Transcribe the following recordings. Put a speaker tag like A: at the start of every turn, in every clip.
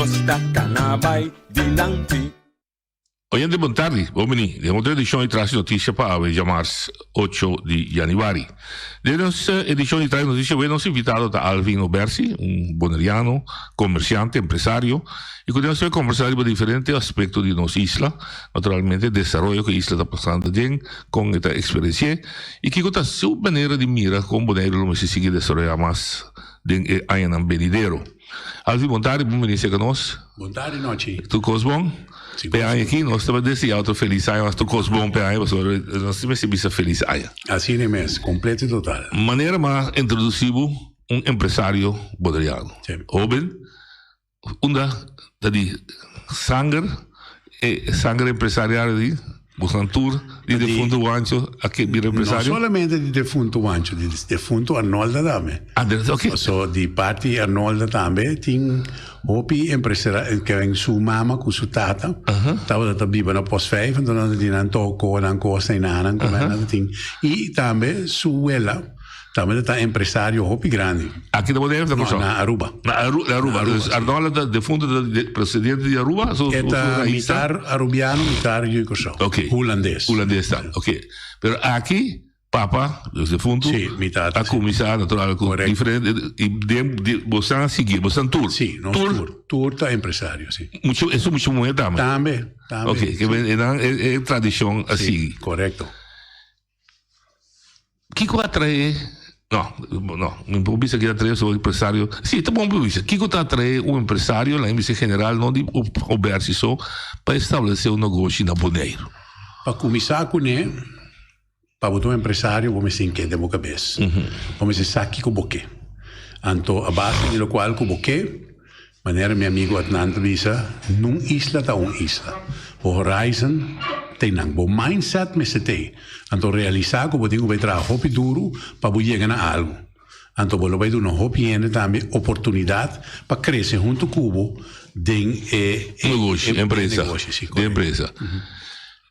A: Nos ta kana bai dilanti.
B: Oyente bon tardi, bon bini den otro edishon di Tras di Notisia pa awe djamars ocho di januari. Den nos edishon di Tras di Notisia awe nos invitado ta Alvin Obersi, un boneriano, komersiante, empresario i ku nos ta kombersá riba diferente aspekto di nos isla, naturalmente desaroyo ku e isla ta pasando aden, kon e ta eksperensi'é i kiko ta su manera di mira kon Boneiru lo mester sigui desaroyá mas den e añanan benidero. Alvin bon tardi, bon bini serka nos.
C: Bon tardi nochi.
B: Tur kos bon?
C: Si,
B: P'e aña aki nos ta deseá otro felis aña, mas tur kos bon p'e aña pasobra nos tin mester bisa felis aña.
C: Asina mes, kompleto i total.
B: Manera m'a introdusí bo un empresario boneriano.
C: Si.
B: Hoben, unda ta di sanger, e sanger empresarial di bosan tur di defunto Wancho a ke bira empresario?
C: No solamente di defunto Wancho, di defunto Arnolda tambe.
B: Ah, de, ok.
C: Paso di parti Arnolda tambe tin hopi empresari ken su mama ku su tata tabata ta biba na Post 5, enton nan ta tin nan toko, nan kos, nan nan, nan ta tin. I tambe su wela. Tambe ta empresario hopi grandi.
B: Aki na Bonaire of na Kòrsou?
C: No, na Aruba.
B: Na Aru, na Aruba.
C: Na Aruba,
B: Dus
C: si.
B: Arnold ta defunto ta de, presidente di Aruba? Su,
C: E
B: su, su
C: ta
B: raíz ta?
C: mitar Arubiano, mitar yu di Kòrsou.
B: Ok.
C: Hulandes.
B: Hulandes ta, ok. Pero aki papa, dus defunto,
C: Si, mi tata,
B: a
C: si.
B: kuminsá natural ku
C: Korekto.
B: diferente, i den, di, bosan a sigui, bosan tur?
C: Si, nos
B: Tur?
C: tur. Tur ta empresario, si.
B: Mucho, esun mucho muhé tambe?
C: Tambe, tambe.
B: Ok, ke men, e nan, e, e tradishon a
C: Si,
B: sigui.
C: korekto.
B: Kiko a trae, no, no, mi por bisa ki ta trae un empresario, si ta bon pa bisa, kiko ta trae un empresario, laga mi bisa general, no di Obersi so, pa establece un negoshi na Boneiru?
C: Pa kuminsá kuné, pa bo ta un empresario bo mester tin ke den bo kabes. Bo mester sa kiko bo ke. Anto a base di lokual ku bo ke, Manera mi amigo Adnan ta bisa, nun isla ta un isla. Bo horizon ta einan. Bo mindset mester ta ei. Anto realisa ku bo tin ku bai traha hopi duru pa bo yega na algu. Anto bo lo bai duna hopi hende tambe oportunidat pa krese huntu ku bo den e
B: Negoshi, empresa.
C: negoshi, si,
B: Den
C: korekto.
B: empresa.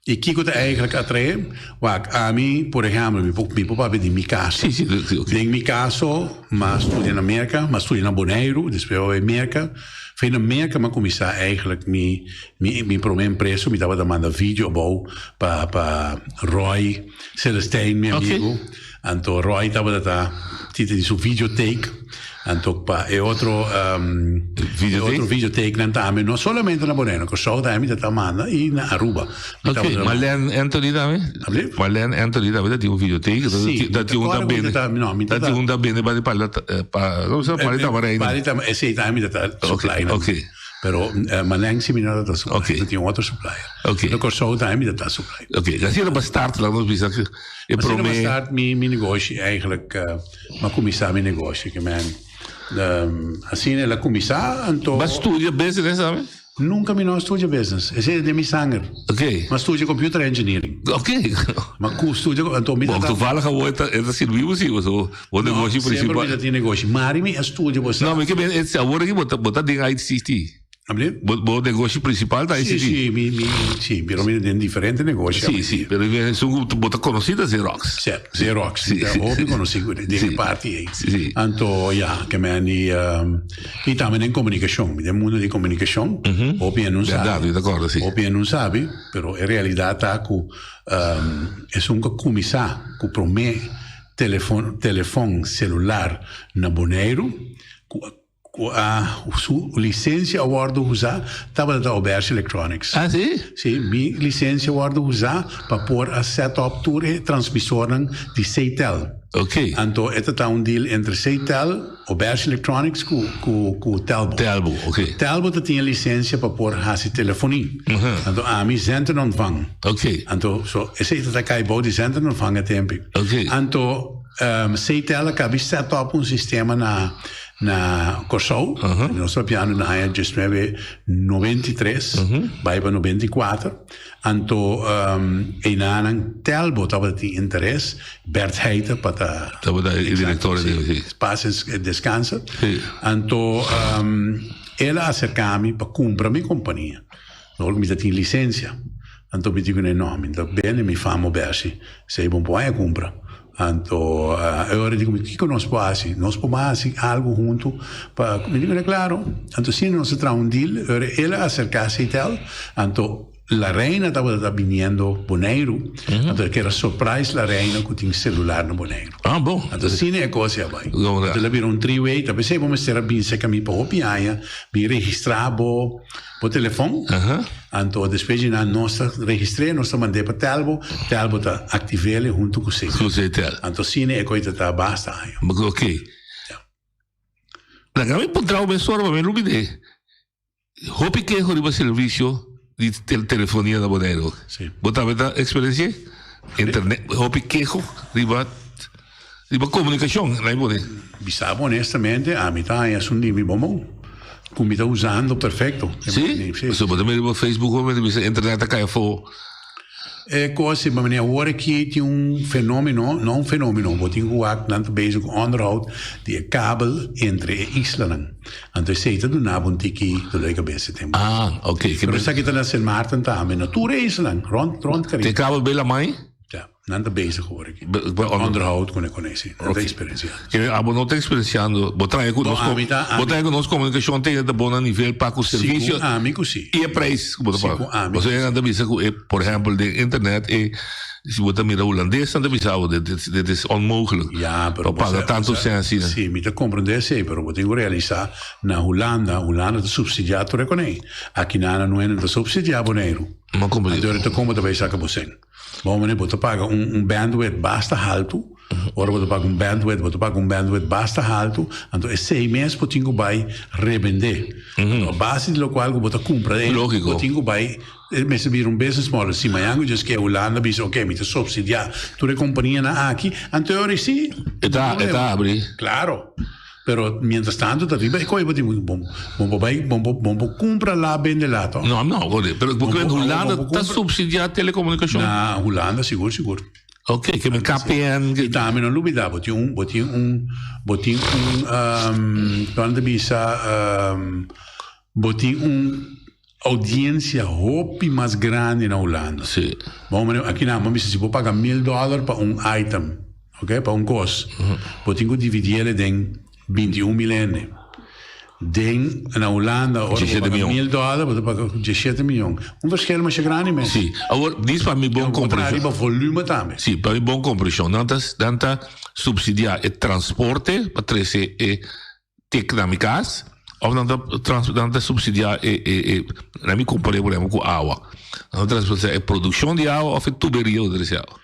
C: I kiko ta eigenlijk atraé? Wak, ami, por ehèmpel, mi por, mi por papia di mi kaso.
B: Sí, sí, sí, ok.
C: Den mi kaso, m'a studia na Merka, m'a studia na Boneiru, despues a bai Merka. Fei na Merka m'a kuminsá eigenlijk mi, mi, mi promé empresa, mi tabata manda video abou pa, pa Roy Celestijn, mi
B: Ok.
C: amigu. Anto Roy tabata ta tita di su videotheek, anto pa e otro e otro videotheeknan tambe, no solamente na Bonaire, na Kòrsou tambe mi ta ta manda i na Aruba.
B: Ok, Marlene Anthony tambe? Marlene Anthony tambe ta tin un videotheek, ta tin un ta bende, ta tin un ta bende pa pa, komo se llama, Pali Tamarijn.
C: Pali Tamarijn, esei tambe mi ta ta supply nan. Pero Marlene si mi no ta ta supply, ta tin un otro supplier. Na Kòrsou tambe mi ta ta supply.
B: Ok, asina pa start laga nos bisa. E
C: Asina
B: prome.
C: m'a start mi mi negoshi eigenlijk m'a kuminsá mi negoshi ke men asina el a kuminsá anto.
B: B'a studia business tambe?
C: Nunka mi no a studia business, esei ta den mi sanger.
B: Ok.
C: M'a studia computer engineering.
B: Ok.
C: M'a ku studia anto mi
B: Bon
C: ta.
B: toevallig awor e ta e ta sirbi bo si pasobra bo negoshi
C: No, semper
B: principal.
C: mi ta tin negoshi. Mari mi a studia bo sa.
B: No mi ke men awor aki bo ta bo ta den ICT.
C: Ablief?
B: Bo, bo negoshi principal ta
C: Sí,
B: ICT?
C: sí, mi, mi, sí, pero mi den diferente negoshi.
B: Sí, sí, pero esun ku bo ta konosí ta Xerox.
C: Sí, Xerox.
B: Sí,
C: Mi ta
B: sí.
C: hopi konosí ku den
B: Sí.
C: e parti ei.
B: Sí, sí.
C: Anto, ya, ke men di, i tambe den komunikashon. Mi den mundo di komunikashon, hopi hende no sabi.
B: Bèrdat, mi ta kòrda, sí.
C: Hopi hende no sabi, pero e realidat ta ku esun ku a kuminsá ku promé telefon, telefòn selular na Boneiru, ku a Ku a su lisensia a wòrdu usá tabata ta Oberge Electronics.
B: Ah, sí?
C: Sí, mi lisensia a wòrdu usá pa por a set up tur e transmisornan di Ctel.
B: Ok.
C: Anto e ta ta un deal entre Ctel, Oberge Electronics ku ku ku Telbo.
B: Telbo, ok.
C: Telbo ta tin e lisensia pa por hasi telefonie. Anto ami zend en ontvang.
B: Ok.
C: Anto so esei ta ta kai bou di zend en ontvang e tempi.
B: Ok.
C: Anto Ctel a kabi set up un sistema na Na Kòrsou, nos ta papiando na aña diesnuebe noventa i tres, bai pa noventa i kuater, anto einanan Telbo tabata tin interes, Bert Heiter pa ta
B: Tabata e direktor di si.
C: Pas en deskansa. Anto el a aserká mi pa kumpra mi kompania, ora ku mi ta tin lisensia. Anto mi di kuné, no, mi ta bende mi fama bèshi, esei bo por haña kumpra. Anto e ora di ku mi, kiko nos por hasi? Nos por hasi algu huntu pa mi di ku klaro. Anto asina nos a traha un deal, e ora el a aserká Seytel, anto La Reina tabata ta biniendo Boneiru, anto el kier a surprise La Reina ku tin selular na Boneiru.
B: Ah, bon.
C: Anto asina e kos ya bai. Anto el a bira un three way, ta p'esei bo mester a bin serka mi pa hopi aña, bin registrá bo bo telefon, anto despues di nan nos ta registr'é, nos ta mand'é pa Telbo, Telbo ta aktiv'el huntu ku Seytel.
B: Ku Seytel.
C: Anto asina e kos ta ta basta aña.
B: Ok. Laga mi puntra bo mesora pa mi lubid'é. Hopi keho riba servisio di telefonia na Boneiru. Bo tambe ta eksperensi'é? Internet, hopi keho riba riba komunikashon na Boneiru.
C: Bisa bo honestamente, ami ta haña esun di mi bon bon, ku mi ta usando perfekto.
B: Si? Pasobra bo ta mira riba Facebook bo ta bisa internet ta kai afó.
C: E kos si, ma awor aki tin un fenomeno, no un fenomeno, bo tin ku wak nan ta bezig ku onderhoud di e kabel entre e islanan. Anto esei ta duna bo un tiki dolor di kabes e tempu.
B: Ah, ok.
C: Pero esaki ta na Sint Maarten tambe, na tur e islanan, rond rond
B: Caribe. Te kabel bay lamai?
C: Ja, nan ta bezig awor aki. Onderhoud ku e si, nan ta eksperensiando.
B: Ke abo no ta eksperensiando, bo trae ku nos, bo trae ku nos komunikashon te ta bon na nivel pa ku servisio.
C: Sigun ami ku si.
B: I e prijs ku bo ta paga.
C: Sigun ami ku si.
B: Pasobra nan ta bisa ku e, por ehèmpel den internet e, si bo ta mira hulandes nan ta bisa bo dit is, dit is onmogelijk.
C: Ya, pero
B: Pa paga tantu sèn asina.
C: Si, mi ta komprendé esei, pero bo tin ku realisá na Hulanda, Hulanda ta supsidiá tur e konei. Aki nan nan no ta supsidiá Boneiru.
B: Mi a komprendé.
C: Anto ta komo ta bai saka bo sèn. Bon manera bo ta paga un un bandwidth basta haltu, ora bo ta paga un bandwidth bo ta paga un bandwidth basta haltu, anto esei mes bo tin ku bai rebendé. Anto a base di lokual ku bo ta kumpra e bo tin ku bai e mester bira un business model. Si mañan ku djis ke Hulanda bisa oke mi ta supsidiá tur e kompanianan aki, anto e ora si
B: E ta e ta abri.
C: Klaro. Pero mientras tanto ta riba e koe bo tin bo bo por bai bo bo bo por kumpra la bende la to.
B: No no kore pero bo kere Hulanda ta subsidia telekomunikashon?
C: Na Hulanda sigur sigur.
B: Ok ke men KPN.
C: I tambe no lubida bo tin un bo tin un bo tin un kon nan ta bisa bo tin un audiencia hopi mas grandi na Hulanda.
B: Sí.
C: Bon, meneer, aki nan, bo bisa si bo paga mil dollar pa un item, ok, pa un kos, bo tin ku dividiele den 21 mil hende. Den, na Hulanda, ora bo paga mil dollar, bo ta paga diesshete miyon. Un verschil masha grandi mes.
B: Sí. Awor, dis pa mi bon komprenshon.
C: Bo ta riba volume tambe.
B: Sí, pa mi bon komprenshon. Nan ta, nan ta subsidiá e transporte pa trese e Tek na mi kas of nan ta trans nan ta subsidia e e e na mi compare por ehempel cu awa nan ta subsidia e produccion di awa of e tuberia cu ta trece awa.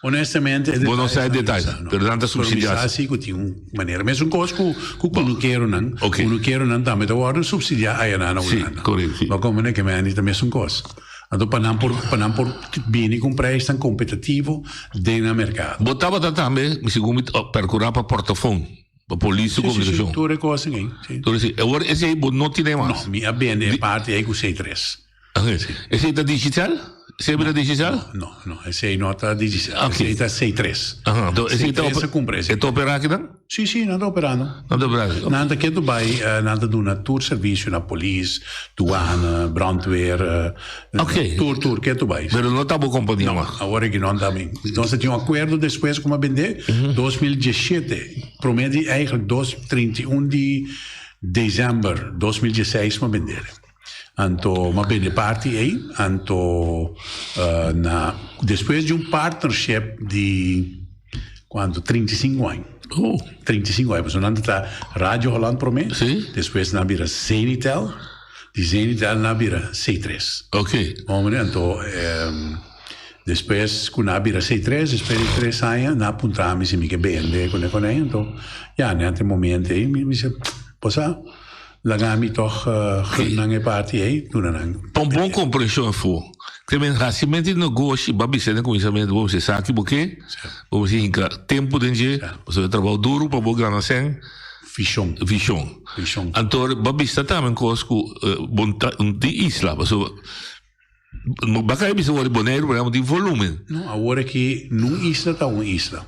C: Honestamente e
B: Bo no sa e detaye pero nan ta subsidia.
C: Pero mi sa si cu tin un manera mesun cos cu cu cunukeronan cunukeronan tambe ta wordo subsidia aya na na Hulanda.
B: Si correcto si.
C: Bo comprende ke meni ta mesun cos anto pa nan por pa nan por bini cu un prijs tan competitivo den nan mercado.
B: Bo tabata tambe segun mi percura pa portafon. Pa polis su komunikashon.
C: Si, si, tur e kosnan ei, si.
B: Tur esei. Awor esei bo no tine mas?
C: No, mi a bende e parti ei ku C3.
B: Oké. Esei ta Digicel? Esei ta Digicel?
C: No, no, esei no ta Digicel.
B: Oké.
C: Esei ta C3.
B: Aha, anto esei ta
C: C3 a kumpra esei.
B: E ta operá akinan?
C: Si, si, nan ta operando.
B: Nan ta operando.
C: Nan ta ketu bai, nan ta duna tur servisio na polis, duana, brandweer,
B: Ok.
C: Tur, tur, ketu bai.
B: Pero no ta bo kompania mas?
C: No, awor aki no ta mi. Nos a tin un akuerdo despues ku mi a bende, 2017, promé di eigenlijk dos, 31 di desèmber 2016 mi a bende. Anto mi a bende parti ei, anto na despues di un partnership di kuantu, 35 aña.
B: Oh.
C: 35 aña, pasobra nan ta Radio Holland promé, despues nan a bira Zenitel. Di Zenitel nan a bira C tres.
B: Ok.
C: Hombre, anto despues ku nan a bira C tres, despues di tres aña, nan a puntra mi si mi ke bende kune kune. Anto, ya, net e momento ei mi bisa, bo sa, laga mi tog gun nan e parti ei, duna nan.
B: Pa un bon komprenshon afó, te men hasimentu di negoshi, bo a bisa den kuminsamentu, bo bisa esaki bo ke, bo bisa hinka tempu den dje, pasobra e trabou duru pa bo gana sèn.
C: Vishon.
B: Vishon.
C: Vishon.
B: Anto bo a bista tambe un kos ku bo ta di isla pasobra baka e bisa wòrdu Boneiru por ehempel tin volumen.
C: No, awor aki nun isla ta un isla.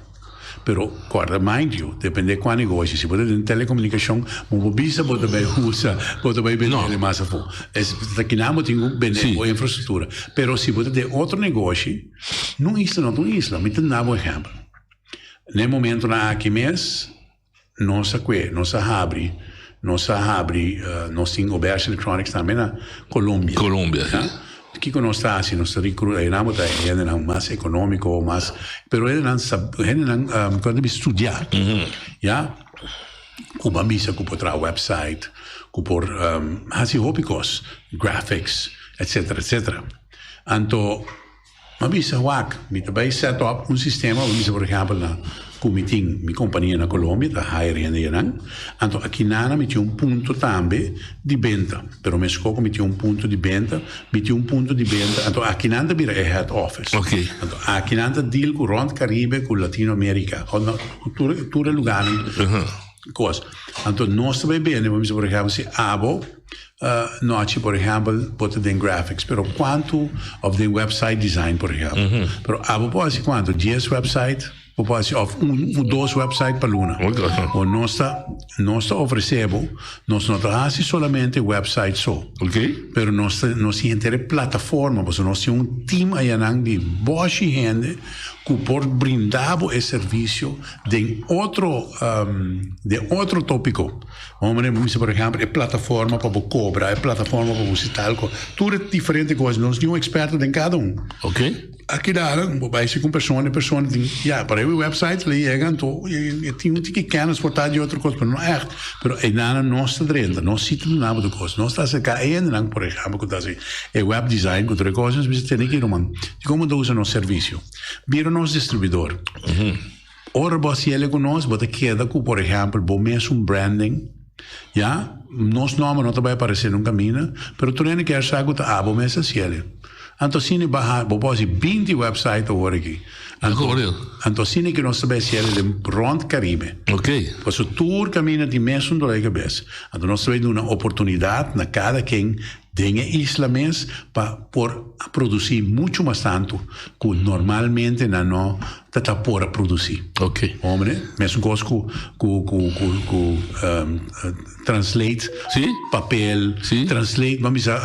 C: Pero kòrda mind you, depende kua negoshi. Si bo ta den telekomunikashon bo por bisa bo ta bai usa, bo ta bai bende
B: No.
C: mas afó. Es ta kinan bo tin ku bende
B: Si.
C: bo infrastruktura. Pero si bo ta den otro negoshi, nun isla no ta un isla. Mi ta duna bo ehèmpel. Na e momentonan aki mes nos a kue, nos a habri, nos a habri, nos tin Oberge Electronics tambe na Colombia.
B: Colombia, si.
C: Kiko nos ta hasi? Nos ta recruta, einan bo ta e hendenan mas economico, mas, pero hendenan sa, hendenan ku a debe studia, ya. Ku bo a bisa ku por traha website, ku por hasi hopi kos, graphics, etcetera, etcetera. Anto mi a bisa wak, mi ta bai set up un sistema, mi a bisa por ehèmpel na ku mi tin mi kompania na Colombia ta hire hende einan, anto akinana mi tin un punto tambe di benta, pero meskos ku mi tin un punto di benta, mi tin un punto di benta, anto akinan ta bira e head office. Anto akinan ta deal ku rònt Karibe ku Latino Amerika, ku tur tur e lugarnan kos. Anto nos ta bai bende, bo bisa por ehèmpel si abo nochi por ehèmpel bo ta den graphics, pero kuantu òf den website design por ehèmpel, pero abo por hasi kuantu? Dies website? Bo por hasi òf un o dos website pa luna. O nos ta nos ta ofresé bo, nos no ta hasi solamente website so. Pero nos ta nos tin henter e plataforma, pasobra nos tin un team ayanan di bòshi hende ku por brinda bo e servisio den otro den otro tópiko. Bo bisa por ehèmpel e plataforma pa bo kobra, e plataforma pa bo hasi tal kos. Tur e diferente kos. Nos tin un eksperto den kada un. Aki dara bo bai si ku un persona, e persona tin ya por e website lo yega anto e tin un tiki kennis por ta di otro kos pero no ègt. Pero einan nos ta drenta, nos si ta duna bo tur kos. Nos ta aserká e hendenan por ehèmpel ku ta hasi e web design ku tur e kos, nos bisa tene ki ruman dikon bo ta usa nos servisio? Bira nos distribuidor. Ora bo hasi el ku nos bo ta keda ku por ehèmpel bo mes un branding ya, nos nòmber no ta bai aparesé nunka mina pero tur hende kier sa ku ta abo mes a hasi el. Anto asina baha bo por hasi binti website awor aki. Anto anto asina ke nos ta bai hasi el den rònt Karibe. Pasobra tur kaminda tin mesun dolor di kabes. Anto nos ta bai duna oportunidat na kada ken den e isla mes pa por produsí muchu mas tantu ku normalmente nan no ta ta por a produsí. Hombre, mesun kos ku ku ku ku ku translate papel, translate, ban bisa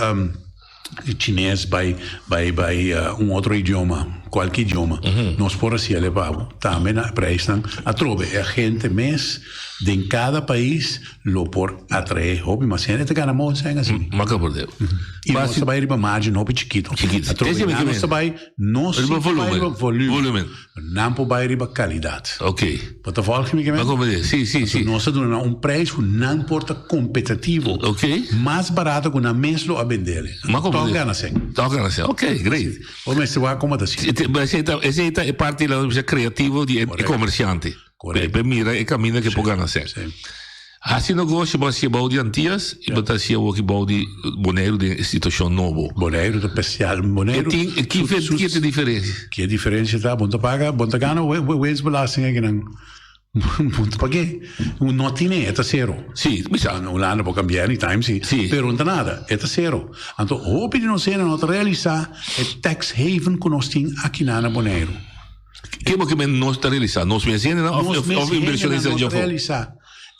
C: chines bai bai bai un otro idioma, kualke idioma, nos por hasi el pa bo. Tambe na prijsnan atrobe e agente mes den kada pais lo por atrae hopi mas hende ta gana mooi sèn asina.
B: Maka por Deo.
C: I nos ta bai riba margin hopi chikito.
B: Chikito.
C: Atrobe nan nos ta bai no si
B: Riba
C: ta bai
B: volumen.
C: riba volumen.
B: Volumen.
C: Nan por bai riba kalidat.
B: Ok.
C: Bo ta volg mi ke men?
B: Bo komprende. Si, si, si.
C: Nos ta duna nan un prijs ku nan por ta kompetitivo.
B: Ok.
C: Mas barato ku nan mes lo a bendele.
B: M'a komprende.
C: Tòg gana sèn.
B: Tòg gana sèn. Ok, great.
C: Bo mester wak komo ta si.
B: Esei ta, esei ta e parti la bisa kreativo di e komersiante.
C: Correcto.
B: Pe mira e caminda ke por gana sèn.
C: Sí.
B: Hasi negoshi bo hasié bou di Antias i bo ta hasié awoki bou di Boneiru den e situashon nobo.
C: Boneiru ta spesial. Boneiru.
B: E tin, ki
C: su, su,
B: ki e diferensia?
C: Ki e diferensia ta? Bo no ta paga, bo no ta gana winstbelasting akinan. Bo no ta pag'é. No tine, e ta sero.
B: Sí, bisa.
C: Hulanda por kambia anytime, sí.
B: Sí.
C: Pero no ta nada, e ta sero. Anto hopi di nos hende no ta realisá e tax haven ku nos tin akinan na Boneiru.
B: Ke bo ke men nos ta realisá? Nos mes hendenan of
C: Nos mes
B: of inversionista
C: hendenan no
B: dje
C: ta
B: afó?
C: realisá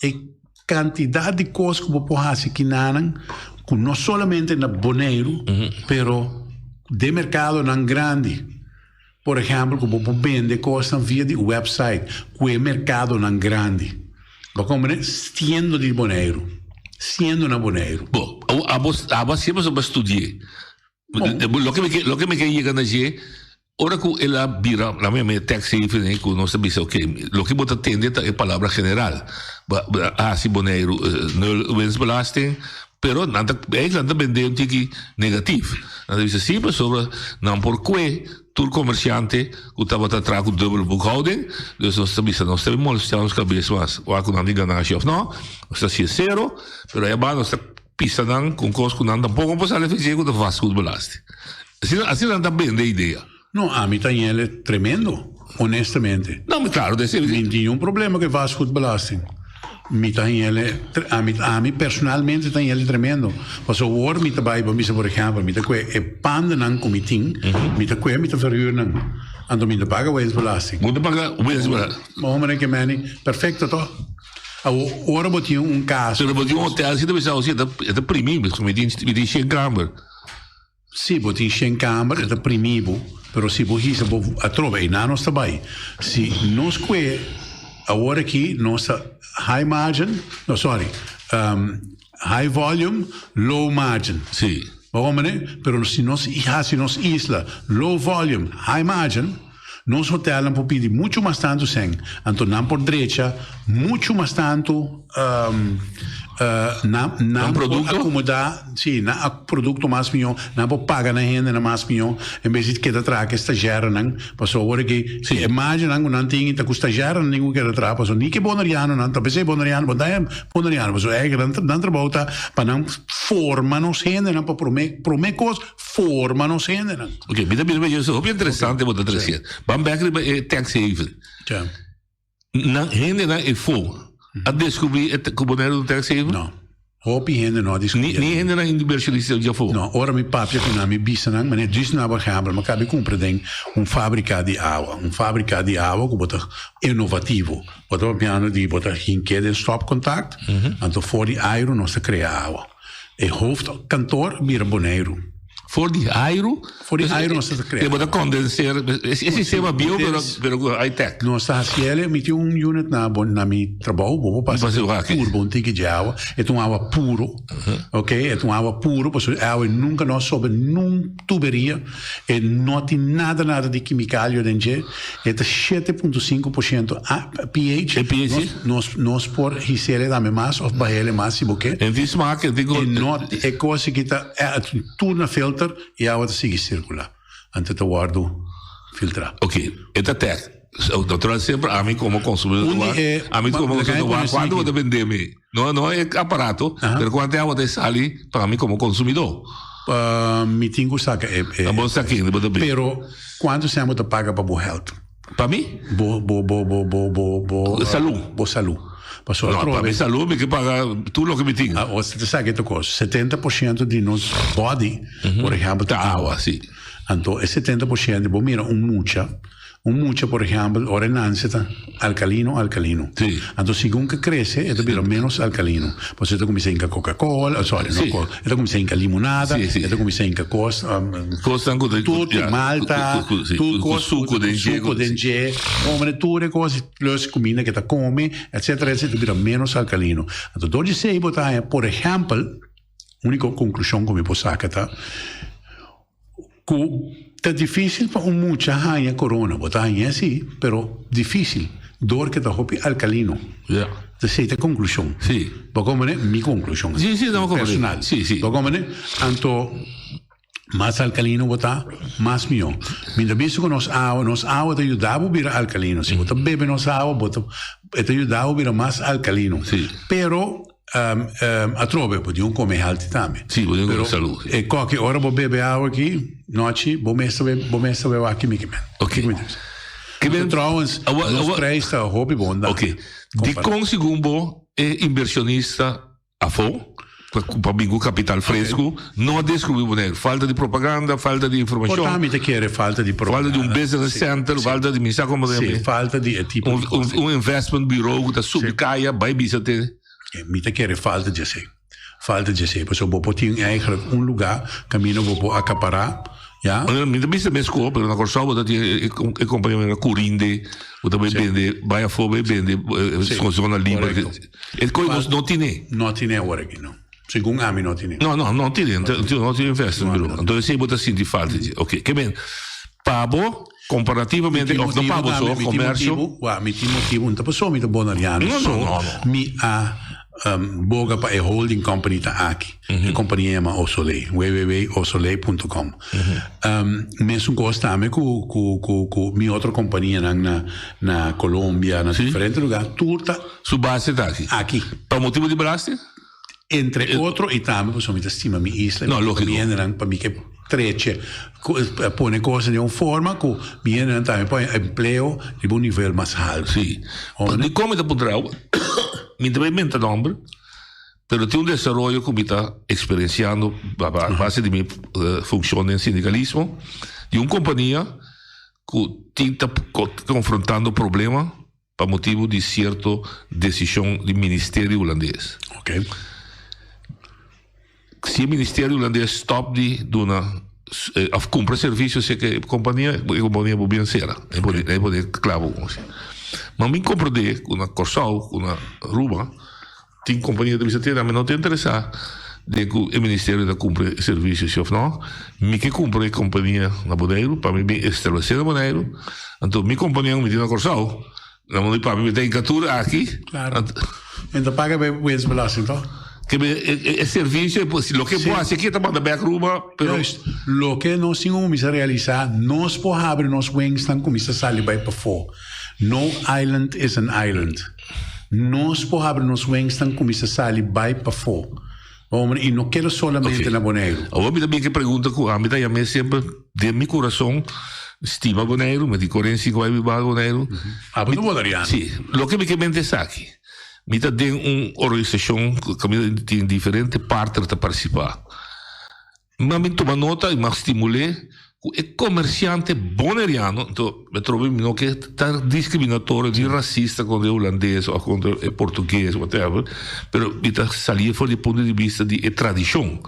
C: e kantidat di kos ku bo por hasi kinanan ku no solamente na Boneiru, pero den merkadonan grandi. Por ehèmpel ku bo por bende kosnan via di wèpsait ku e merkadonan grandi. Bo komprende? Siendo di Boneiru. Siendo na Boneiru.
B: Bo, abo abo a siempre bo a studi'é. Loke mi ke loke mi ke yega na dje, ora ku el a bira la mi mi tax haven ei ku nos ta bisa oke loke bo ta tende ta e palabra general ba a hasi Boneiru nul winstbelasting pero nan ta eigenlijk nan ta bende un tiki negatief nan ta bisa si pasobra nan por kue tur komersiante ku tabata traha ku dubbele boekhouding dus nos ta bisa nos ta bin molestia nos kabes mas wak ku nan tin ganashi of no nos ta hasi e sero pero ayabanda nos ta Pisa nan con cos cu nan tampoco por sali eficiente cu ta vastgoedbelasting. Asina, asina nan ta bende idea.
C: No, ami ta ñele tremendo, honestamente.
B: No, mi claro, desi.
C: Mi no tin niun problema cu e vastgoedbelasting. Mi ta ñele, ami, ami personalmente ta ñele tremendo. Pasobra awor mi ta bay, bo bisa por ehempel, mi ta cue e pandanan cu mi tin, mi ta cue, mi ta verhuur nan. Anto mi no ta paga winstbelasting.
B: Bo ta paga winstbelasting.
C: Bo hombre ke meni, perfecto toch? Awor, ora bo tin un kas.
B: Pero bo tin un hotel, si ta bisa, si e ta primi, mi tin mi tin shen kamer.
C: Si bo tin shen kamber e ta primi bo, pero si bo hisa bo atrobe einan nos ta bai. Si nos kue awor aki nos ta high margin, no sorry, high volume, low margin.
B: Si.
C: Bo comprende? Pero si nos hasi nos isla low volume, high margin, nos hotelnan por pidi mucho mas tantu sèn, anto nan por drecha mucho mas tantu nan
B: Nan
C: por
B: produkto?
C: akomodá, sí, nan produkto mas mihó, nan por paga nan hendenan mas mihó, en bes di keda traha ku e stazjèrenan, pasobra awor aki
B: Sí.
C: e margennan ku nan tin ta ku stazjèrenan tin ku keda traha, pasobra ni ku e bonerianonan, ta p'esei boneriano, bo ta e boneriano, pasobra eigen nan trabou ta pa nan forma nos hendenan pa promé promé kos forma nos hendenan.
B: Ok, mi ta bira bay eso hopi interesante bo ta trece. Ban bek riba e tax haven.
C: Ja.
B: Nan hendenan efo a descubri e cu Boneiru ta un tax haven?
C: No. Hopi hende no a descubri.
B: Ni hendenan inversionista djafo?
C: No, ora mi papia cu nan mi bisa nan, manera djis nan por ehempel, mi a cabi cumpra den un fabrica di awa, un fabrica di awa cu bo ta innovativo. Bo ta papiando di bo ta hinke den stopcontact, anto for di airo nos ta crea awa. E hoofdkantoor bira Boneiru.
B: For di airu?
C: For di airu nos ta krea.
B: E bo ta condenseer, e sistema bieu pero pero ku high tech.
C: Nos ta hasiel, mi tin un unit na na mi trabou, bo por pasa purba un tiki dje awa, e ta un awa puro, ok, e ta un awa puro pasobra e awa nunka no a sobe nun tuberia, e no tin nada nada di kimikalio den dje. E ta 7.5% pH.
B: E pH?
C: Nos, nos por hisele tambe mas of bahele mas si bo ke.
B: En tin smaak, en tin
C: E no, e kos aki ta tur na filter i awa ta sigui sirkulá. Anto ta wòrdu filtrá.
B: Ok, e ta tèk. Natural semper ami komo konsumidó ta wak, ami komo konsumidó ta wak kuantu bo ta bende mi. No, no e aparato, pero kuantu e awa ta sali pa ami komo konsumidó.
C: Mi tin ku saka e.
B: Bo sa ken bo ta bende.
C: Pero Kuantu sèn bo ta paga pa bo health?
B: Pa mi?
C: Bo, bo, bo, bo, bo, bo, bo.
B: Salú.
C: Bo salú. Pasobra
B: No, pa
C: atrobe.
B: mi salú mi ke paga tur loke mi tin.
C: Ah, bo ta sa ke ta kos. 70% di nos body, por ehèmpel, ta awa.
B: Awa, si.
C: Anto e 70% bo mira un mucha, un mucha por ehèmpel ora e nanse ta alkalino, alkalino.
B: Si.
C: Anto segun ke krese e ta bira ménos alkalino. Pasobra e ta kuminsá hinka Coca-Cola, sorry, no
B: Si.
C: Coca, e ta kuminsá hinka limonada,
B: Si, si.
C: e ta kuminsá hinka kos,
B: Kosnan ku ta
C: Tur
B: ya,
C: malta,
B: ku, ku, si,
C: tur
B: ku
C: kos
B: suku den dje,
C: suku den dje, hombre, tur e kos plus kuminda ke ta kome, etcetera, etcetera, bira ménos alkalino. Anto dor di esei bo ta haña, por ehèmpel, úniko konklushon ku mi por saka ta ku ta difísil pa un mucha haña korona. Bo ta hañ'é si, pero difísil, dor ke ta hopi alkalino.
B: Ya.
C: Esei ta e konklushon.
B: Si.
C: Bo komprende? Mi konklushon.
B: Si, si, no, komprende.
C: Personal.
B: Si, si.
C: Bo komprende? Anto. Mas alkalino bo ta, mas mihó. Mi ta bisa ku nos awa, nos awa ta yuda bo bira alkalino. Si bo ta bebe nos awa, bo ta, e ta yuda bo bira mas alkalino.
B: Sí.
C: Pero, atrobe, bo tin un kome healthy tambe.
B: Sí, bo tin un kome
C: Pero
B: salú, sí.
C: e koki, ora bo bebe awa aki, nochi, bo mes ta be, bo mes ta bebe aki miki men.
B: Ok.
C: Kiko mi ta bisa?
B: Ke men,
C: Trouwens,
B: awa,
C: nos
B: awa,
C: prijs ta hopi bon tambe.
B: Ok. Dikon segun bo e inversionista Afó, pa bin ku kapital fresku, no a deskubrí Boneiru. Falta di propaganda, falta di informashon.
C: Por ta mi ta kere falta di propaganda.
B: Falta di un business center, falta di mi sa komo ta yama.
C: Sí, falta di e tipo di kos.
B: Un investment bureau ku ta subi kaya bai bisa te.
C: Mi ta kere falta di esei. Falta di esei. Pasobra bo por tin eigenlijk un lugá kaminda bo por akapará.
B: Ya. Mi ta bisa mes ku, pero na Kòrsou bo ta tin e kompania manera Curinde, bo ta bai bende, bai afó bai bende zona liber. E kos nos no tine.
C: No tine awor aki, no. Segun ami no tine.
B: No, no, no tine. No tine investment bureau. Anto esei bo ta sinti falta dje. Ok, ke men, pa bo, komparativamente, òf no pa bo so, komersio.
C: Wak, mi tin motibu, no ta pasobra mi ta boneriano so, mi a boga pa e holding company ta aki. E kompania yama Osoley, www.osoley.com. Mesun kos tambe ku ku ku ku mi otro kompanianan na na Colombia, na diferente lugá, tur ta
B: Su base ta aki.
C: Aki.
B: Pa motibu di belasting?
C: Entre otro i tambe pasobra mi ta stima mi isla,
B: No,
C: mi
B: lógiko.
C: mi hendenan pa mi ke treche pone kos den un forma ku mi hendenan tambe por haña empleo riba un nivel mas haltu.
B: Sí. Dikon mi ta puntra awe? Mi ta bai menta nòmber. Pero tin un desaroyo ku mi ta eksperensiando a base di mi funkshon den sindikalismo di un kompania ku tin ta konfrontando problema pa motibu di sierto desishon di ministerio hulandes. Si e ministerio hulandes stòp di duna. Of kumpra servisio serka e kompania, e kompania por bien sera. E por e por klabo ku asina. Ma mi komprendé ku na Kòrsou, ku na Aruba tin kompania ta bisa tene ami no ta interesá den ku e ministerio ta kumpra e servisio si òf no. Mi ke kumpra e kompania na Boneiru pa mi bin establesé na Boneiru. Anto mi kompania ku mi tin na Kòrsou Na mundo di papia mi ta inkatur aki.
C: Claro. En ta paga bij winstbelasting toch?
B: Ke be e servicio loke bo hasi aki ta manda bek Aruba pero.
C: Juist. Loke nos tin ku kuminsa realisa nos por habri nos wingsnan kuminsa sali bai pafó. No island is an island. Nos por habri nos wingsnan kuminsa sali bai pafó. Hombre y no keda solamente na Boneiru.
B: Awor mi ta bin ke pregunta ku ami ta yam'é semper den mi kurason stima Boneiru, mi tin korensia ku bai biba Boneiru.
C: Abo ta boneriano.
B: Si, loke mi ke mente esaki, mi ta den un organisashon ku kaminda tin diferente partner ta partisipá. Mi a tuma nota y mi a stimul'é cu e comerciante boneriano, enton mi trobe mi no ke ta discriminatorio ni racista contra e hulandes of contra e portugues whatever, pero mi ta sali for di e punto di bista di e tradicion,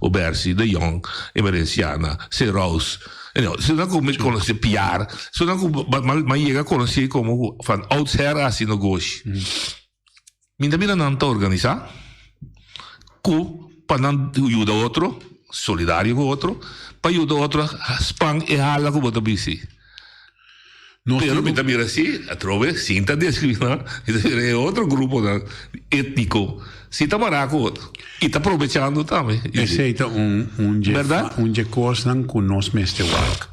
B: Obersi, De Jong, Emerenciana, Seraus, anyhow, esnan cu mi conoce, Piar, esnan cu mi a yega conoce como van oudsher a haci negoshi. Mi ta mira nan ta organisá ku pa nan yuda otro, solidario ku otro, pa yuda otro span e hala ku bo ta bisi. Pero mi ta mira si, atrobe, sin ta diskriminá, mi ta mira e otro gruponan étniko si ta mará ku otro i ta probechando tambe.
C: Esei ta un un dje un dje kosnan ku nos mester wak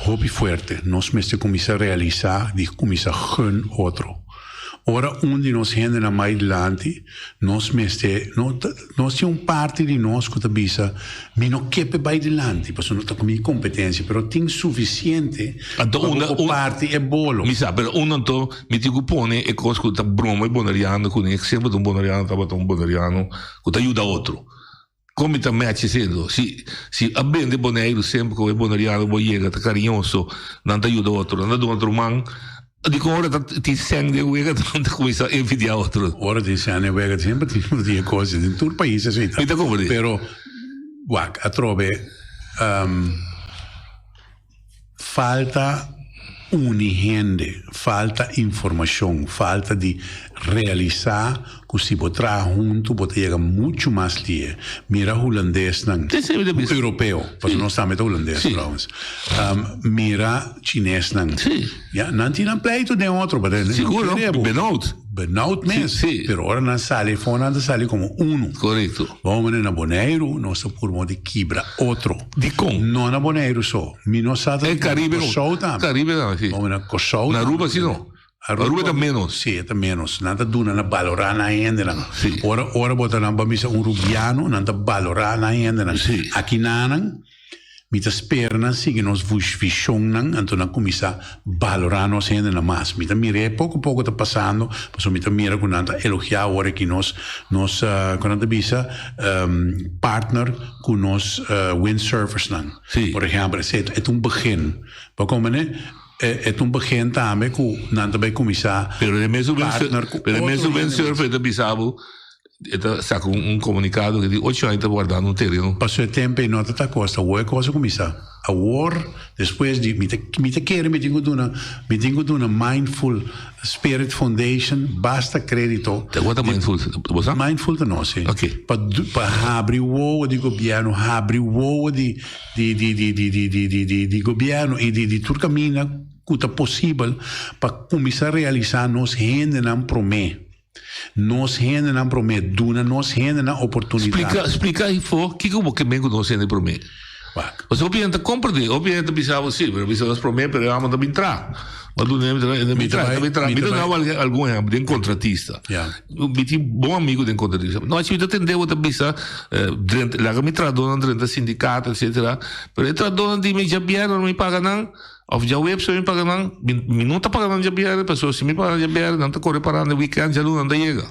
C: hopi fuerte. Nos mester kuminsá realisá di kuminsá gun otro. Ora un di nos hendenan mai dilanti, nos mester, no ta, nos tin un parti di nos ku ta bisa, mi no ke p'e bai dilanti, pasobra no ta ku mi kompetensia, pero tin sufisiente
B: Anto
C: pa bo
B: unda,
C: por
B: un,
C: parti e bolo.
B: Mi sa, pero unda anto mi tin ku pone e kos ku ta broma e boneriano kuné, semper ta un boneriano tabata un boneriano ku ta yuda otro. Kon mi ta match esei anto? Si, si a bende Boneiru semper ku e boneriano bo yega ta kariñoso, nan ta yuda otro, nan ta duna otro man, dikon ora ta tin sèn den wega nan ta kuminsá envidiá otro?
C: Ora tin sèn den wega semper tin tin e kos den tur pais esei ta.
B: Mi ta komprendé.
C: Pero wak atrobe Falta uni hende, falta informashon, falta di realisá ku si bo traha huntu bo ta yega muchu mas lie. Mira hulandesnan, europeo, pasobra nos tambe ta hulandes trouwens, mira chinesnan, ya nan tin nan pleitu den otro,
B: Sigur, benout.
C: Benout mes, pero ora nan sali afó nan ta sali komo unu.
B: Korekto.
C: Bo mane na Boneiru nos ta purba di kibra otro.
B: Dikon?
C: No na Boneiru so. Mi no sa ta
B: E Caribe
C: na Kòrsou tambe.
B: Caribe tambe, si.
C: Bo mane na Kòrsou
B: Na Aruba si no. Aruba ta menos.
C: Si, e ta menos. Nan ta duna na balorá nan hendenan.
B: Si.
C: Ora ora bo ta nan bo bisa un Rubiano, nan ta balorá nan hendenan.
B: Si.
C: Aki nanan. Mi ta spera nan sigui nos vishonnan, anto nan kuminsá balorá nos hendenan mas. Mi ta mira e poko poko ta pasando, pasobra mi ta mira ku nan ta elogiá awor aki nos nos ku nan ta bisa partner ku nos windsurfersnan. Por ehèmpel, esei e ta un begin. Bo komprende? E ta un begin tambe ku nan ta bai kuminsá
B: Pero e mesun
C: partner ku
B: pero e
C: otro
B: mesun
C: hende.
B: windsurfer ta bisa bo E ta saka un komunikado ku di ocho aña ta wardando un tereno.
C: Paso e tempo ei no ta ta kosta, awor e kos a kuminsá. Awor, despues di, mi ta mi ta kere mi tin ku duna, mi tin ku duna Mindful Spirit Foundation basta kredito.
B: Ta kua ta Mindful? Bo sa?
C: Mindful ta nos, si.
B: Oké.
C: Pa pa habri wowo di gobièrnu, habri wowo di di di di di di di di di di gobièrnu i di di tur kaminda ku ta posibel pa kuminsá realisá nos hendenan promé. Nos hendenan promé, duna nos hendenan oportunidat.
B: Splika, splika hifo kiko bo ke men ku nos hende promé.
C: Wak.
B: Pasobra hopi hende ta komprendé, hopi hende ta bisa bo si, pero bisa nos promé, pero e amo ta bin traha. Bo a duna e ta bin traha, e ta bin traha. Mi ta duna bo algun ehèmpel den kontratista.
C: Ya.
B: Mi tin bon amigu den kontratista. No, si mi ta tende bo ta bisa, drenta, laga mi trahadónan drenta sindikato, etsetera, pero e trahadónan di mi djabièrnè no mi paga nan. Of djaweps mi paga nan, mi no ta paga nan djabièrnè pasobra si mi paga nan djabièrnè nan ta kore para na weekend djaluna nan ta yega.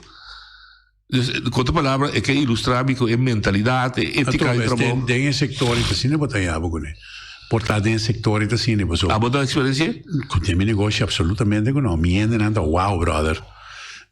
B: Dus ku otro palabra e ke ilustra mi ku e mentalidat, e etika di trabou.
C: Den e sektor i ta asina bo ta yaba kuné. Por ta den e sektor i ta asina pasobra.
B: Abo ta eksperensi'é?
C: Ku den mi negoshi absolutamente ku no. Mi hendenan ta wow brother.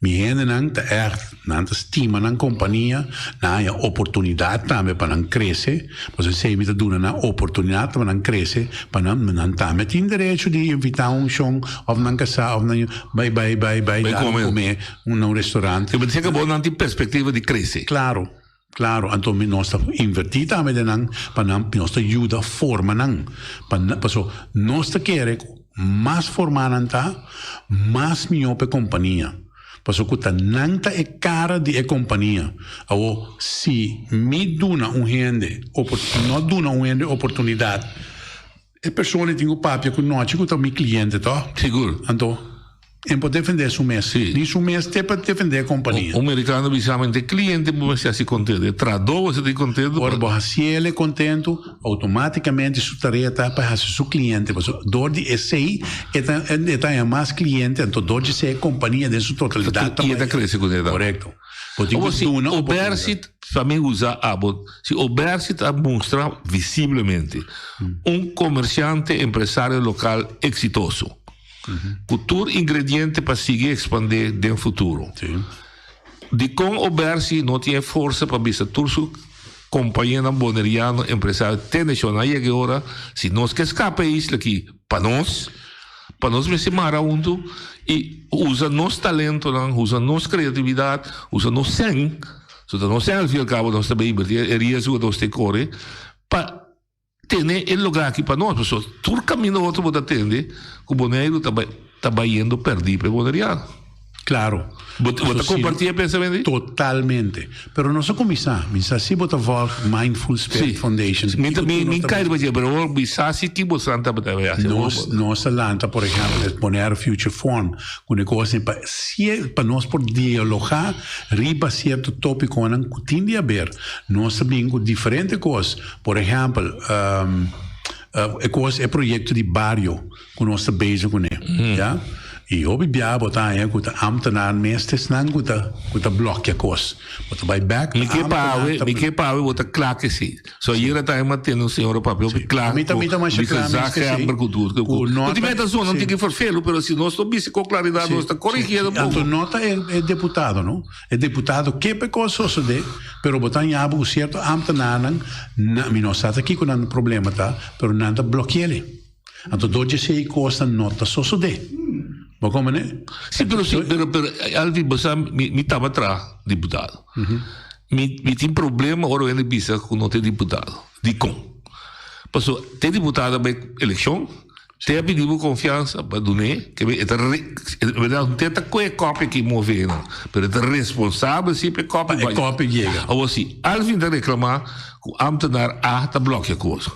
C: Mi hendenan ta ègt, nan ta stima nan kompania, nan haña oportunidat tambe pa nan krese, pasobra esei mi ta duna nan oportunidat pa nan krese, pa nan nan tambe tin derecho di invitá un shon òf nan kasá òf nan yu bai bai bai bai
B: Bai
C: dal
B: kome.
C: kome na un restaurant.
B: Te bisa ku bo nan tin perspektiva di krese.
C: Klaro, klaro. Anto mi nos ta invertí tambe den nan pa nan nos ta yuda forma nan pa nan paso nos ta kere ku mas formá nan ta, mas mihó pa e kompania. Paso ku ta nan ta e kara di e kompania. Awor si mi duna un hende no duna un hende oportunidat E persona tin ku papia ku nochi ku ta mi kliente tò.
B: Sigur.
C: Anto e por defendé su mes.
B: Si.
C: Ni su mes te pa defendé e kompania.
B: Un merikano bisa mi e kliente bo mester hasi kontentu, e trahadó bo mester tin kontentu.
C: Ora bo hasi el kontentu, outomátikamente su tarea ta pa hasi su kliente. Pasobra dor di esei e ta e ta haña mas kliente, anto dor di esei e kompania den su totalidat
B: ta I e ta krese ku e ta.
C: Korekto. Bo tin
B: Obo
C: ku
B: si
C: duna oportunidat.
B: Obersit pa mi usa abo, si Obersit a mustra visiblemente un komersiante empresario lokal eksitoso, ku tur ingrediente pa sigui ekspandé den futuro. Dikon Obersi no tin e forsa pa bisa tur su kompañenan boneriano empresario tene shon a yega e ora, si nos ke skapa e isla aki pa nos, pa nos mester mara huntu i usa nos talentonan, usa nos kreatividat, usa nos sèn, so ta nos sèn al fin i al kabo nos ta bay invertí e riesgo ku nos ta kore pa tene e lugá aki pa nos, pasobra tur kaminda otro bo ta tende ku Boneiru ta bay ta bayendo pèrdí pa e boneriano.
C: Claro.
B: Bo bo ta comparti e pensamentu ei?
C: Totalmente. Pero nos a cuminsa. Mi sa si bo ta volg Mindful Spirit Foundation.
B: Mi ta mi mi kai riba dje, pero awor mi sa si ki bo san tabata bai hasi.
C: Nos nos a lanta por ehempel e Bonaire Future Forum cu e cos pa pa nos por dialoga riba cierto topiconan cu tin di haber. Nos ta bin cu diferente cos. Por ehempel e cos e proyecto di bario. Ku nos ta bezig kuné, ya. I hopi bia bo ta haña ku ta ámtenar mes ta esnan ku ta ku ta blòkia kos. Bo ta bai bèk,
B: Mi ke
C: ámtenar
B: pawe,
C: ta
B: mi ke pawe bo ta kla ke si. So ayera ta haña tende un señora papia hopi kla
C: Mi ta
B: ku
C: mi ta masha
B: di
C: kla mes ke si,
B: gezag ku tur
C: ku
B: ku
C: no
B: tin
C: ta
B: meta zona
C: si.
B: tin ke ferfelu pero si nos no bisa ku klaridat
C: Si,
B: nos ta
C: si,
B: korigiendo
C: si. Anto
B: poko.
C: no ta e e deputado no. E deputado ke pa e kos sosodé, pero bo ta haña bo ku sierto ámtenarnan na mi no sa ta kiko nan problema ta, pero nan ta blòki'el. Anto dor dje sei kosnan no ta sosodé. Bo komprendé?
B: Sí, pero sí, pero, pero Alvin, bo sa, mi, mi tabata diputado. Mi, mi tin problema ora hende bisa ku no ta diputado. Dikon? Paso te diputado a bai elekshon, te a pidi bo konfiansa pa dun'é, ke e ta re, en berdat te ta kohe e kòpi aki move nan, pero e ta responsabel si pa e kòpi
C: Pa e
B: bai.
C: kòpi yega.
B: Awor si Alvin ta reklamá ku ámtenar A ta blòkia kos.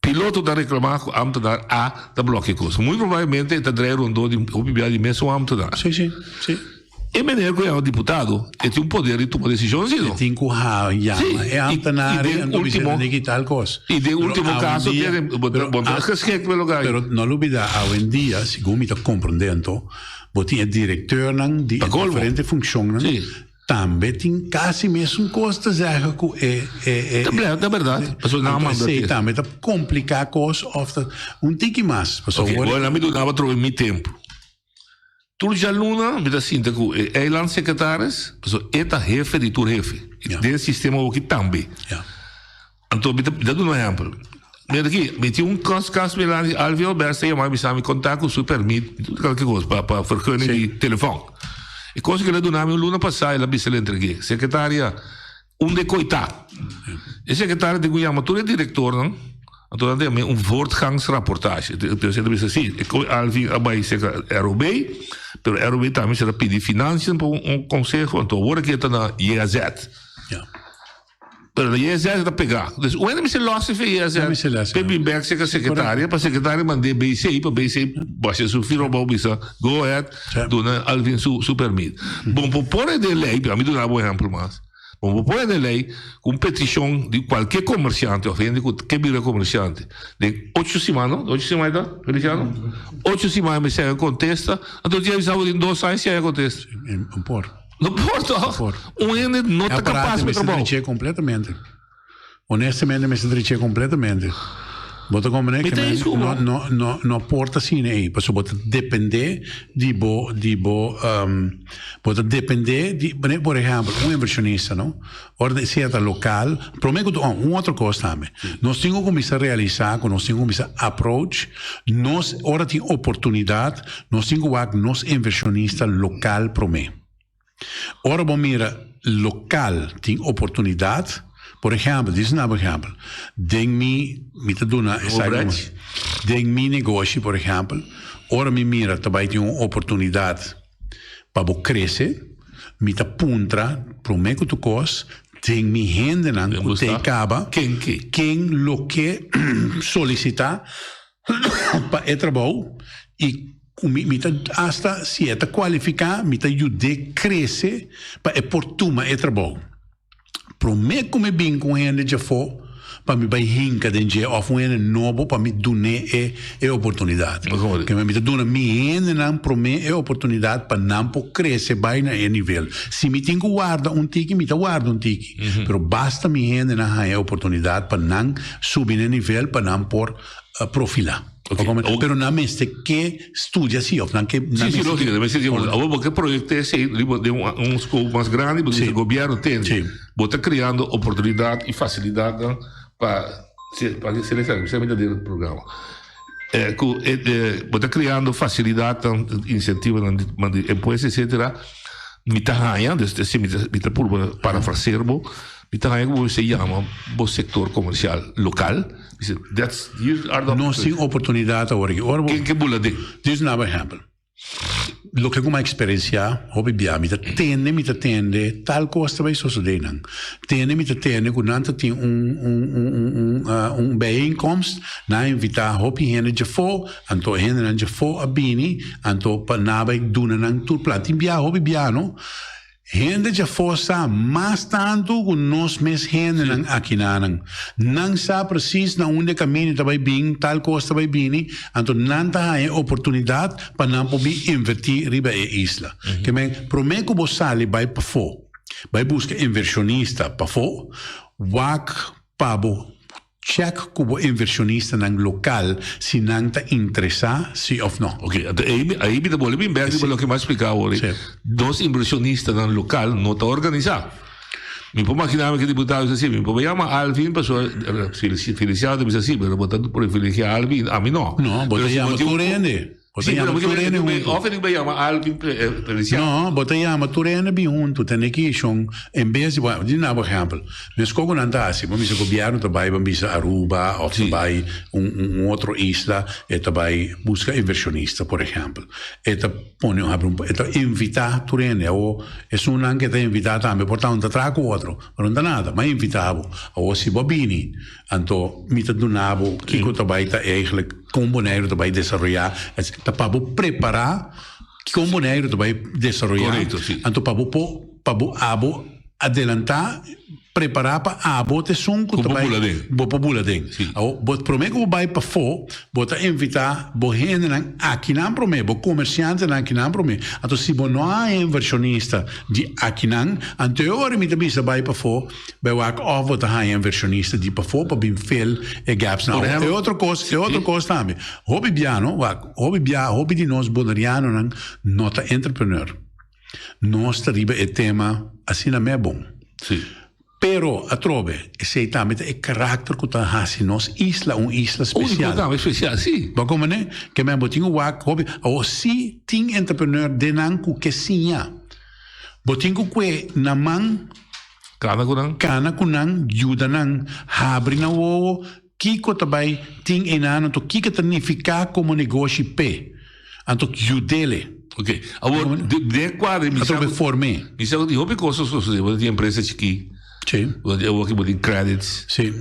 B: Piloto ta reclama cu ambtenaar A ta blokia cos. Muy probablemente e ta draai rondó di hopi bia di mesun ambtenaar.
C: Sí, sí, sí.
B: E meneer cu yama diputado, e tin un poder di tuma decision, si no?
C: E tin cu ha yama
B: Sí,
C: e ambtenaar
B: y, y den
C: anto bisa
B: ultimo,
C: di tal cos.
B: Y den
C: Pero
B: ultimo caso
C: awendia,
B: tiene, bo
C: pero
B: bo ta
C: a-
B: geschikt pa e lugar.
C: Pero no lubida, awendia, segun mi ta comprende anto, bo tin e directeurnan di
B: Pa
C: e
B: colmo.
C: diferente funccionnan.
B: Sí.
C: Tambe tin casi mesun cos ta zeggen cu e e e
B: Ta ble, ta berdad. Pasobra nan a manda
C: Esey
B: te.
C: tambe ta complica cos of ta un tiki mas. Pasobra
B: Ok,
C: ora
B: bueno, mi dunaba trobe mi tempo. Tur djaluna mi ta sinta cu e eilandsecretaris, pasobra e ta hefe di tur hefe.
C: Ja.
B: Den sistema hoki tambe.
C: Ja.
B: Anto mi ta mi ta duna un ehempel. Mira aki, mi tin un kos kas mi lanti Alvio Alberts ta yama mi bisa mi konta ku su permit kalke kos pa pa vergunning di telefòn. E kos ku el a duna mi un luna pasá el a bisa el entreg'é. Sekretaria, unda e koi ta? E sekretaria tin ku yama tur e direktornan, anto nan ta yama un voortgangsrapportage. Entonces e ta bisa si, e koi Alvin a bai serka ROB, pero ROB tambe mester a pidi financiën pa un konseho, anto awor aki e ta na JAZ. Pero na JSS ta pegá. Dus un hende mester lòs efe JSS. P'e bin bèk serka sekretaria, pa sekretaria mand'é BC, pa BC basha su firma abou bisa, go ahead, duna Alvin su su permit. Bon por pone den lei, ami duna bo ehèmpel mas, bon por pone den lei ku un petishon di kualke komersiante òf hende ku ke bira komersiante den ocho siman, no? Ocho siman e ta, Feliciano? Ocho siman e mester haña kontesta, anto tin a bisa bo den dos aña si haña kontesta.
C: Por.
B: No por toch?
C: Por.
B: Un hende no ta capaz
C: mi
B: trabou.
C: Mester completamente. Honestamente mester driche completamente. Bo ta comprende
B: Mi
C: ke
B: ta
C: men
B: eens ku
C: no
B: bo.
C: no no no por ta asina ei, pasobra bo ta depende di bo di bo bo ta depende di por ehempel un inversionista no ora ta sea ta local prome ku oh un otro kos tambe nos tin ku kuminsa realisa ku nos tin ku kuminsa approach nos ora tin oportunidad nos tin ku wak nos inversionista local prome. Ora bo mira lokal tin oportunidat, por ehèmpel, dis un ehèmpel, den mi, mi ta duna esaki, den mi negoshi por ehèmpel, ora mi mira ta bai tin un oportunidat pa bo krese, mi ta puntra promé ku tur kos den mi hendenan ku t'ei kaba, ken lo ke solisitá pa e trabou i ku mi mi ta asta si e ta kualifiká mi ta yud'é krese pa e por tuma e trabou. Promé ku mi bin ku un hende djafó pa mi bai hinka den dje òf un hende nobo pa mi dun'é e e oportunidat. Ke mi ta duna mi hendenan promé e oportunidat pa nan por krese bai na e nivel. Si mi tin ku warda un tiki mi ta warda un tiki, pero basta mi hendenan haña e oportunidat pa nan subi na e nivel pa nan por profilá.
B: Ok.
C: Awor, pero nan mester ke studia si of nan ke
B: nan
C: mester
B: Sí, sí, lógico, nan mester
C: ke.
B: Awor bo ke proyecta esei riba den un scope mas grandi, bo dice gobierno tende, bo ta creando oportunidad y facilidadnan pa pa ke ser esaki, mi ta den e programa. Ku bo ta creando facilidadnan, incentivonan di impuesto etcetera, mi ta haña, dus esei mi ta purba parafraseer bo, Mi ta haña ku bo mester yama bo sektor komersial lokal. Bisa, that's, here are the
C: Nos tin oportunidat awor aki. Ora bo.
B: Ken ke bula den?
C: Dis un ehèmpel. Loke ku mi a eksperensiá hopi bia, mi ta tende, mi ta tende tal kos ta bai sosodé nan. Tende, mi ta tende ku nan ta tin un, un, un, un, un, un bijeenkomst, nan a invitá hopi hende djafó, anto e hendenan djafó a bini, anto pa nan a bai duna nan tur plan. Tin bia, hopi bia no. Hende djafó sa mas tantu ku nos mes hendenan akinanan. Nan sa presis na unda e kaminda ta bai bin, tal kos ta bai bini, anto nan ta haña e oportunidat pa nan por bin invertí riba e isla. Ke men, promé ku bo sali bai pafó, bai buska invershonista pafó, wak pa bo Check ku bo inversionistanan lokal si nan ta interesá si òf no.
B: Ok, anto ei ei mi ta bolbe bin bèk riba loke mi a splika awor ei. Nos inversionistanan lokal no ta organisá. Mi por maginá mi ke diputado bisa si, mi por yama Alvin pasobra Feliciano ta bisa si, pero bo ta privilegiá Alvin, ami no.
C: No, bo ta yama tur hende. Bo ta yama tur hende huntu.
B: Of e yama Alvin Feliciano.
C: No, bo ta yama tur hende bin huntu. Tende ki shon, en bes di, bueno, di na bo ehempel. Meskos ku nan ta hasi, bo bisa gobièrnu ta bai, bo bisa Aruba of ta bai un un otro isla, e ta bai buska invershonista, por ehempel. E ta pone un habri un, e ta invitá tur hende. Awor, esunnan ke ta invitá tambe por ta un ta traha ku otro, pero no ta nada, m'a invitá bo. Awor, si bo bini, anto mi ta duna bo kiko ta bai ta eigenlijk kon Boneiru ta bai desaroyá, ta pa bo prepará kon Boneiru ta bai desaroyá, anto pa bo por, pa bo abo adelantá, prepará pa abo ta esun ku ta bai, bo por bula den. Awor, bo promé ku bo bai pafó, bo ta invitá bo hendenan akinan promé, bo komersiantenan akinan promé. Anto si bo no a haña invershonista di akinan, anto e ora mi ta bisa bai pafó, Bai wak of bo ta haña inversionista di pafó pa bin fill e gaps nan. E otro kos, e otro kos tambe. Hopi bia no, wak, hopi bia, hopi di nos bonerianonan no ta entrepreneur. Nos ta riba e tema asina mé bon.
B: Sí.
C: Pero, atrobe, esei tambe ta e karakter ku ta hasi nos isla un isla spesial.
B: Úniko tambe spesial, sí.
C: Bo komprende? Ke men bo tin ku wak hopi, awor si tin entrepreneur den nan ku ke siña. Bo tin ku kue nan man.
B: Kana ku nan.
C: Kana ku nan, yuda nan habri nan wowo kiko ta bai tin einan anto kiko ta nifiká komo negoshi p'e. Anto yud'ele.
B: Ok, awor den kuadro mi sa
C: Atrobe form'é.
B: Mi sa ku tin hopi kos ta sosodé, bo ta tin empresa chikí,
C: Sí.
B: bo tin awor ki bo tin credits.
C: Sí.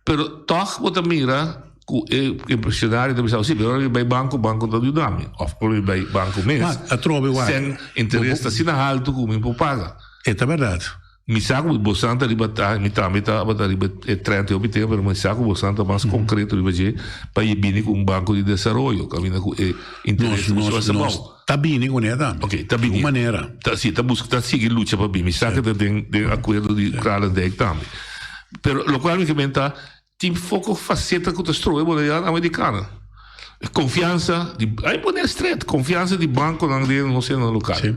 B: Pero tòg bo ta mira ku e empresionario ta bisa, si, pero ora mi bai banko, banko ta yuda mi. Òf ora mi bai banko mes,
C: Ma, atrobe wak.
B: sen interes ta asina haltu ku mi por paga.
C: E ta bèrdat.
B: Mi sa ku bosan ta riba ta, mi tambe tabata riba e trend hopi tempu, pero mi sa ku bosan ta mas konkreto riba dje pa e bini ku un banko di desaroyo kaminda ku e interes
C: Nos, nos, nos ta bini kuné tambe.
B: Ok, ta bini.
C: Di un manera.
B: Ta, si, ta buska, ta sigui lucha pa bini. Mi sa ku ta den, den akuerdo di Kralendijk tambe. Pero lokual mi ke menta. Tin poko faceta cu ta strobe boneriano americano. E confiansa di, ay pone stret, confiansa di banconan den nos seno local.
C: Sí.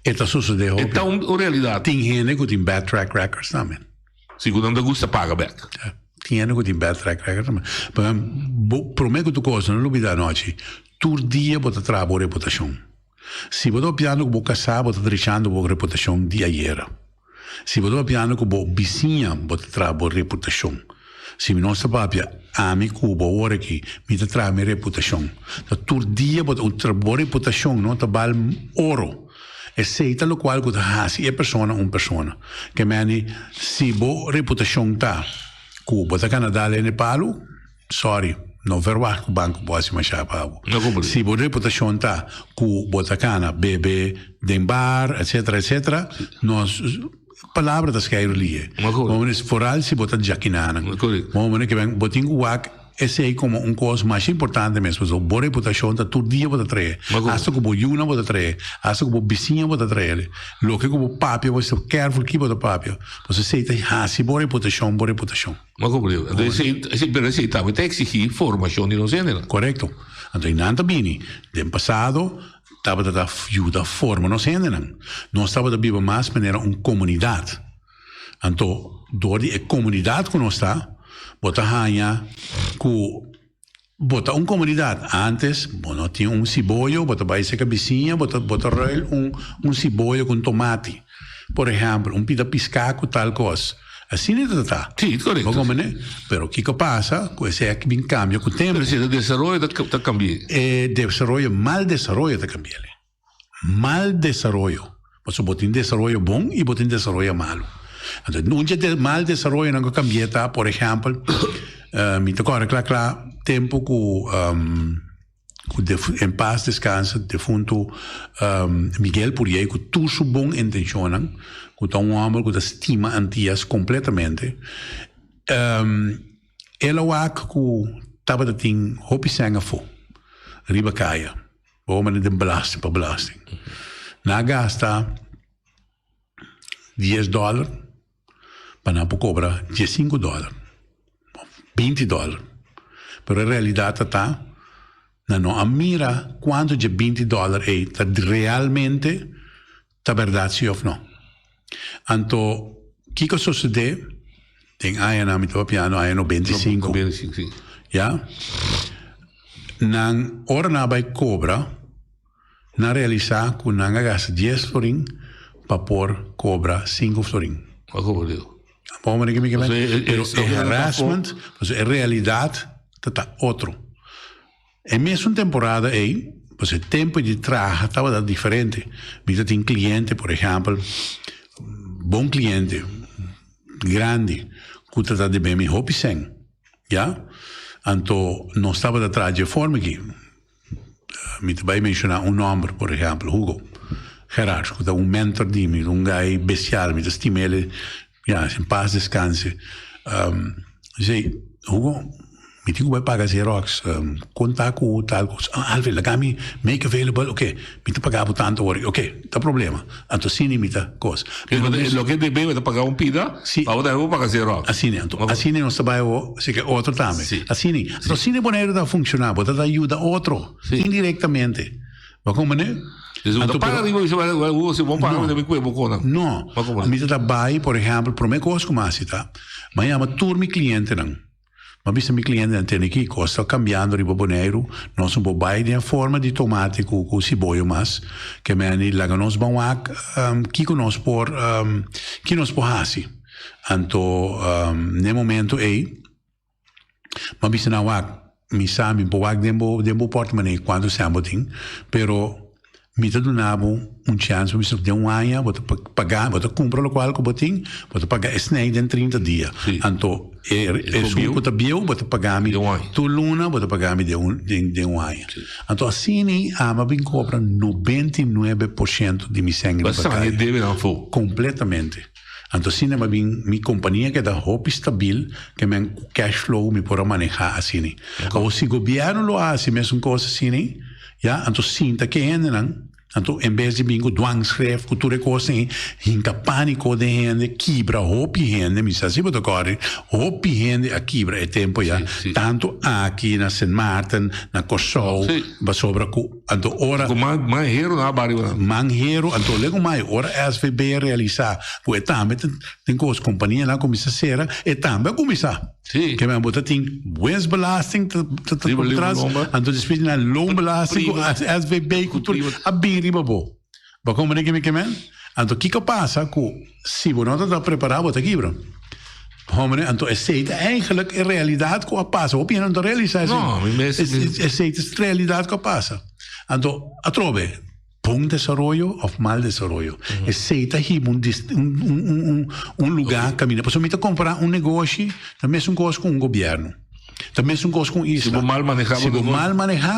C: E ta sucede hopi.
B: E ta un realidad.
C: Tin hende cu tin bad track records tambe.
B: Si, cu nan ta gusta paga bek.
C: Ja. Tin hende cu tin bad track records tambe. Pero bo prome cu tur cos, no lubida anochi, tur dia bo ta traha bo reputacion. Si bo ta papiando cu bo casá, bo ta drechando bo reputacion di ayera. Si bo ta papiando ku bo bisiña, bo ta traha bo reputashon. Si mi nos ta papia, ami ku bo awor aki, mi ta traha mi reputashon. Ta tur dia bo ta bo reputashon no ta bal oro. Esei ta lokual ku ta hasi e persona un persona. Ke meni si bo reputashon ta ku bo ta kana dal hende palu, Sorry, no verwacht ku banko por hasi masha pa bo.
B: No comprende.
C: Si bo reputashon ta ku bo ta kana bebe den bar, etcetera, etcetera, nos palabra ta skeiru lihe.
B: No correcto.
C: Bo mester foral si bo ta djakinanan.
B: No correcto.
C: Bo mester ke ben bo tin ku wak esei komo un kos masha importante mes pasobra bo reputashon ta tur dia bo ta trae.
B: No correcto.
C: Asta ku bo yunan bo ta trae, asta ku bo bisiña bo ta trae. Loke ku bo papia bo mester careful ki bo ta papia pasobra esei ta hasi bo reputashon bo reputashon.
B: Ma como digo, entonces esey, esey, pero esey tambe ta exigi formacion di nos hendenan.
C: Correcto. Anto nan ta bini, den pasado tabata ta yuda forma nos hendenan. Nos tabata biba mas manera un comunidad. Anto door di e comunidad cu nos ta, bo ta haña cu Bo ta un comunidad. Antes bo no tin un siboyo, bo ta bay seca bisiña, bo ta bo ta ruil un un siboyo cu un tomati. Por ehempel, un pida pisca cu tal cos. Asina ta ta.
B: Sí, correcto.
C: Bo comprende? Pero kico pasa cu esey a bin cambia cu tempo.
B: Pero si e desaroyo ta ta cambia.
C: E desaroyo, mal desaroyo ta cambia'le. Mal desaroyo. Pasobra bo tin desaroyo bon i bo tin desaroyo malu. Anto un dje mal desaroyonan ku kambié ta, por ehèmpel, mi ta kòrda kla kla tempu ku ku en pas deskanse defuntu Miguel Puriey ku tur su bon intenshonnan, ku ta un hòmber ku ta stima Antias kompletamente, el a wak ku tabata tin hopi sèn afó riba kaya. Bo manda den belasting pa belasting. Nan a gasta dies dollar pa nan por cobra diescinco dollar, 20 dollar. Pero e realidad ta ta, nan no a mira cuanto dje 20 dollar ey ta realmente ta berdad si of no. Anto, kico a sosode den añanan, mi ta papiando aña 95.
B: 95, si.
C: Ya. Nan, ora nan a bai cobra, nan realisa cu nan a gasta dies florin pa por cobra cinco florin.
B: Wak como digo.
C: Bo mira kimi
B: Pasobra e, e,
C: Pero
B: e,
C: e harassment, pasobra e realidad ta ta otro. E mesun temporada ei, pues e tempo di traha tabata diferente. Mi ta tin cliente, por ehempel, bon cliente, grandi, cu ta ta debe mi hopi cen, ya. Anto nos tabata traha dje forma aki. Mi ta bai menciona un nomber, por ehempel, Hugo Gerards, cu ta un mentor di mi, un guy bestial, mi ta stima el, ya, en paz descanse. Esey, Hugo, mi tin cu bai paga Xerox, conta cu tal cos. Ah, Alvin, laga mi make available, ok, mi ta paga bo tanto ora, ok, ta problema. Anto asina mi ta cos.
B: Pero loke debe bo ta paga un pida,
C: Si.
B: pa bo ta bo paga Xerox.
C: Asina, anto asina nos ta bai awor, si ke otro tambe.
B: Si.
C: Asina, anto asina Boneiru ta funciona, bo ta ta yuda otro,
B: Si.
C: indirectamente. Bo comprende?
B: Dus bo ta
C: Anto
B: paga
C: pero
B: riba bisa bai bai si bo paga
C: No.
B: mi ta bin kue bo konan.
C: No,
B: Bo comprende?
C: mi ta ta bai, por ehempel, prome kos ku mi hasi ta, mi a yama tur mi klientenan. Mi a bisa mi klientenan, tene ki kos ta kambiando riba Boneiru, nos no por bai den e forma di tomati ku ku siboyo mas, ke meni laga nos ban wak kiko nos por ki nos por hasi. Anto n'e momento ei Mi a bisa nan wak, mi sa mi por wak den bo den bo portemonee kuantu sèn bo tin, pero mi ta duna bo un chèns pa bisa den un aña bo ta paga, bo ta kumpra lokual ku bo tin, bo ta paga e snei den trinta dia. Anto e esun ku ta bieu bo ta paga mi tur luna bo ta paga mi den un den un aña. Anto asina ami a bin kobra 99% di mi sèn riba kaya. Kompletamente. Anto asina mi a bin mi kompania keda hopi stabil ke men ku cash flow mi por a maneha asini. Awor si gobièrnu lo a hasi mesun kos asini ya anto sinta ke hendenan. Anto en bes di bin ku dwangschrift ku tur e kosnan ei, hinka pániko den hende, kibra hopi hende, mi sa si bo ta kòrda, hopi hende a kibra e tempu ya, tantu aki na Sint Maarten, na Kòrsou, pasobra ku anto ora.
B: Ku man man hero na bario nan.
C: Man hero, anto lego mai ora SVB a realisá ku e tambe ta tin kos, kompanianan a kuminsá sera, e tambe a kuminsá.
B: Sí.
C: Ke men bo ta tin winstbelasting ta ta ta
B: Riba
C: tras,
B: lomba.
C: anto despues na loonbelasting ku
B: Prima.
C: SVB ku tur
B: Prima.
C: a bin riba bo. Bo comprende ke mi ke men? Anto kiko pasa ku si bo no ta ta prepara bo ta kibra. Hombre, anto esei ta eigenlijk e realidad ku a pasa. Hopi hende no ta realisa esei.
B: No, mi mes-
C: Esei ta realidad ku a pasa. Anto atrobe. Bon desaroyo of mal desaroyo. Esei ta hiba un un un un un lugá kaminda. Pasobra mi ta kompará un negoshi ta mesun kos ku un gobièrnu. Ta mesun kos ku un isla.
B: Si bo mal manehá bo
C: Si bo
B: negoshi.
C: mal manehá,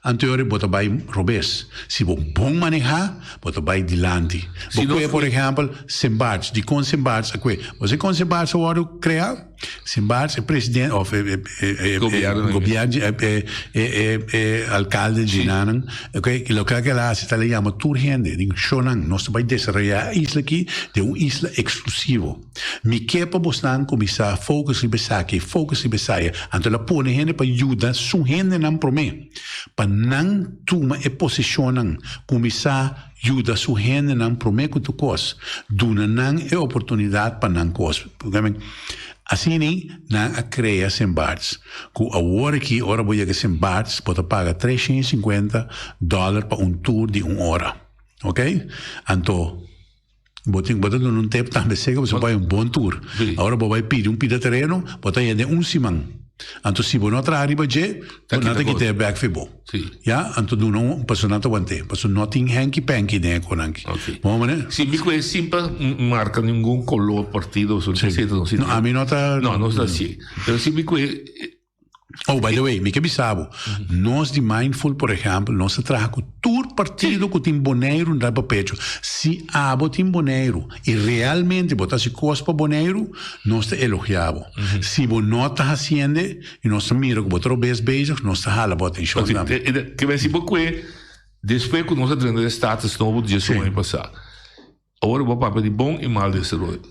C: anto bo ta bai robes. Si bo bon manehá, bo ta bai dilanti. Bo
B: Si nos
C: kue por ehèmpel Sint Barts. Dikon Sint Barts a kue? Bo sa kon Sint Barts a wòrdu kreá? Sin bars e president of e e gobierno e e e alcalde di nanan ok loke ke el a hasi ta el a yama tur hende di shownan nos ta bai desaroya e isla aki den un isla exclusivo mi ke pa bosnan kuminsa focus riba esaki focus riba esaya anto el a pone hende pa yuda su hendenan prome pa nan tuma e posishonnan kuminsa Yuda su hendenan promé ku tur kos. Duna nan e oportunidat pa nan kos. Asina nan a krea Sint Barts, ku awor aki ora bo yega Sint Barts bo ta paga 350 dòler pa un tour di un ora. Ok? Anto bo tin bo ta duna un tip tambe seker pasobra bo bai un bon tour. Ora bo bai pidi un pida tereno bo ta yende un siman. Anto si bo no traha riba dje, bo nan ta kita e bek fi bo. Ya, anto duna un pasobra nan ta want'é. Pasobra no tin henki penki den e konan aki. Bo mane?
B: Si, mi ku e sin pa marka ningun kolor, partido, so etcetera.
C: No, ami no ta.
B: No, no ta así. Pero si mi ku e.
C: Oh, by the way, mi ke bisa bo, nos di Mindful, por ehèmpel, nos ta traha ku tur partido ku tin Boneiru na pa pecho. Si abo tin Boneiru i realmente bo ta hasi kos pa Boneiru, nos ta elogiá bo. Si bo no ta hasiende i nos ta mira ku bo ta robes bezig, nos ta hala bo atenshon tambe.
B: Ke men si bo kue despues ku nos a drenta den status nobo dje aña pasá, awor bo papia di bon i mal desaroyo.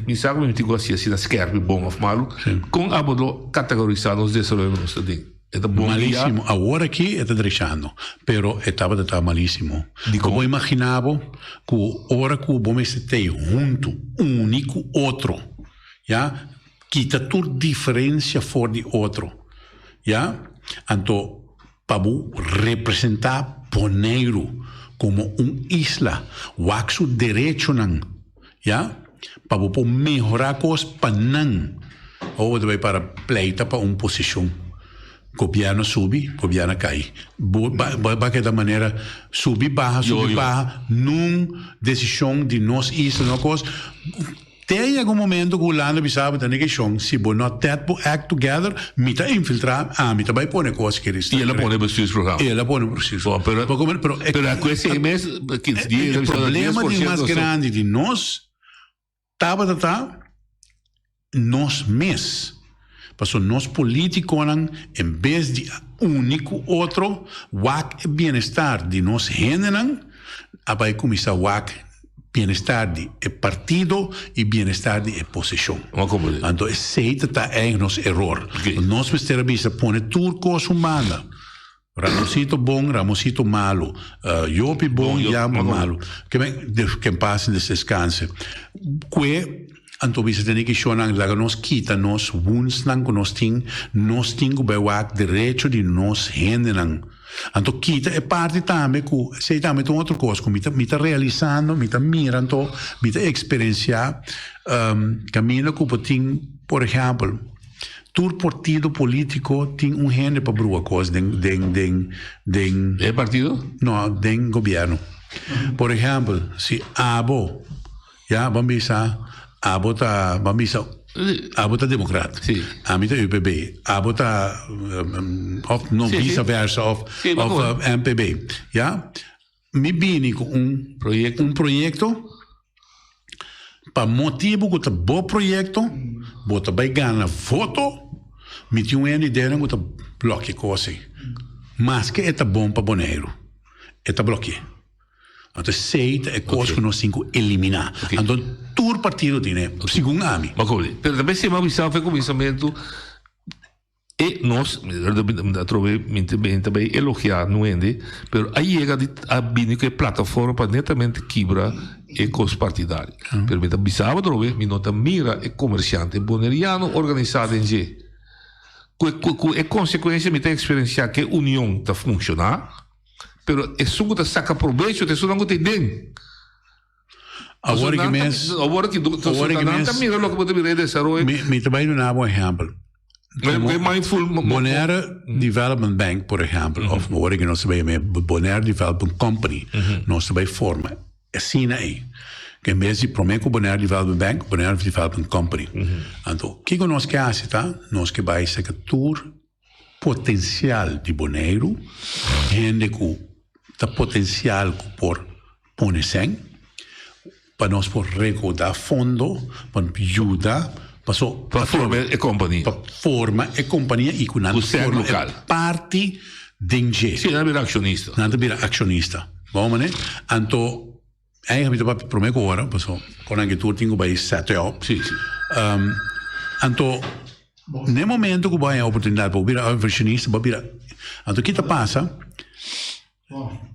B: Mi sa ku mi tin ku hasi asina skèrpi bon òf malu. Kon abo lo kategorisá nos desaroyo ku nos ta den? E ta bon dia?
C: Malísimo. Awor aki e ta drechando, pero e tabata ta malísimo.
B: Dikon?
C: Bo imaginá bo ku ora ku bo mester tei huntu, uni ku otro, ya, kita tur diferensia for di otro, ya, anto pa bo representá Boneiru komo un isla, wak su derechonan, ya, pa bo por mehorá kos pa nan. Awor bo ta bai para pleita pa un posishon. Gobièrnu subi, gobièrnu kai. Bo ba keda manera subi baha, subi baha, nun desishon di nos isla, no kos. Te yega un momento ku Hulanda bisa bo ta negashon, si bo no tet bo act together, mi ta infiltra, ami ta bai pone kos ki
B: I el a pone bestuursprogramma.
C: El a pone bestuursprogramma.
B: Pero,
C: pero,
B: pero a ku esei mes,
C: e problema di mas grandi di nos tabata ta nos mes. Pasobra nos politiconan en bes di a uni cu otro wak e bienestar di nos hendenan a bay cuminsa wak bienestar di e partido y bienestar di e posicion. Anto esey ta ta eigen nos eror. Nos mester a bisa pone tur cos un banda. Ramosito bon, Ramosito malo. Jopi bon, Jambo malo. Ke men, ke en paz en descanse. Kue, anto bisa tene ki shownan, laga nos kita nos woundsnan ku nos tin, nos tin ku bai wak derecho di nos hendenan. Anto kita e parti tambe ku, esei tambe ta un otro kos ku mi ta, mi ta realisando, mi ta mira anto, mi ta eksperensiá, kaminda ku bo tin, por ehèmpel, Tur partido politico tin un hende pa brua cos den den den den.
B: E partido?
C: No, den gobierno. Por ehempel, si abo, ya, ban bisa, abo ta, ban bisa, abo ta democrat.
B: Si.
C: Ami ta UPB. Abo ta, of no,
B: Si, si.
C: vice versa, of,
B: Si,
C: of
B: ban
C: MPB. Ya. Mi bini ku un
B: Proyekto.
C: un proyekto pa motibu ku ta bo proyekto bo ta bai gana voto mi tin un hende deren ku ta blòkia kos ei maske e ta bon pa Boneiru e ta blòki'é. Anto esei ta e kos ku nos tin ku eliminá. Anto tur partido tin e, segun ami.
B: Ma komo di? Pero ta pens'é mi a bisa for e kuminsamentu e nos, mi ta atrobe mi ta bai elogiá nu hende, pero a yega di a bini ku e plataforma pa netamente kibra e kos partidario. Pero mi ta bisa bo atrobe mi no ta mira e komersiante boneriano organisá den dje. Ku e konsekuensia mi ta eksperensiá ku e union ta funshoná. Pero esun ku ta saka probecho ta esunnan ku ta den.
C: Awor ki mes.
B: Awor ki
C: awor ki
B: mes. Ta mira loke bo ta mira e desaroyo.
C: Mi mi ta bai duna bo ehèmpel.
B: Como mindful.
C: Bonaire Development Bank por ehèmpel of awor ki nos ta bai yama Bonaire Development Company nos ta bai forma asina ei. Ke en bes di promé ku Bonaire Development Bank Bonaire Development Company. Anto kiko nos ke hasi ta nos ke bai saka tur Potensial di Boneiru, hende ku ta potensial ku por pone sèn, pa nos por rekoudá fondo pa yuda paso
B: Pa forma e kompania.
C: Pa forma e kompania i ku nan
B: ta
C: forma e parti den dje.
B: Si, nan ta bira akshonista.
C: Nan ta bira akshonista. Bon manera? Anto Eigenlijk mi ta papia prome ku ora, paso kon nan ke tur tin ku bai sete op.
B: Sí, sí.
C: Anto, n'e momento ku bo haña oportunidat pa bo bira inversionista, bo bira. Anto ki ta pasa?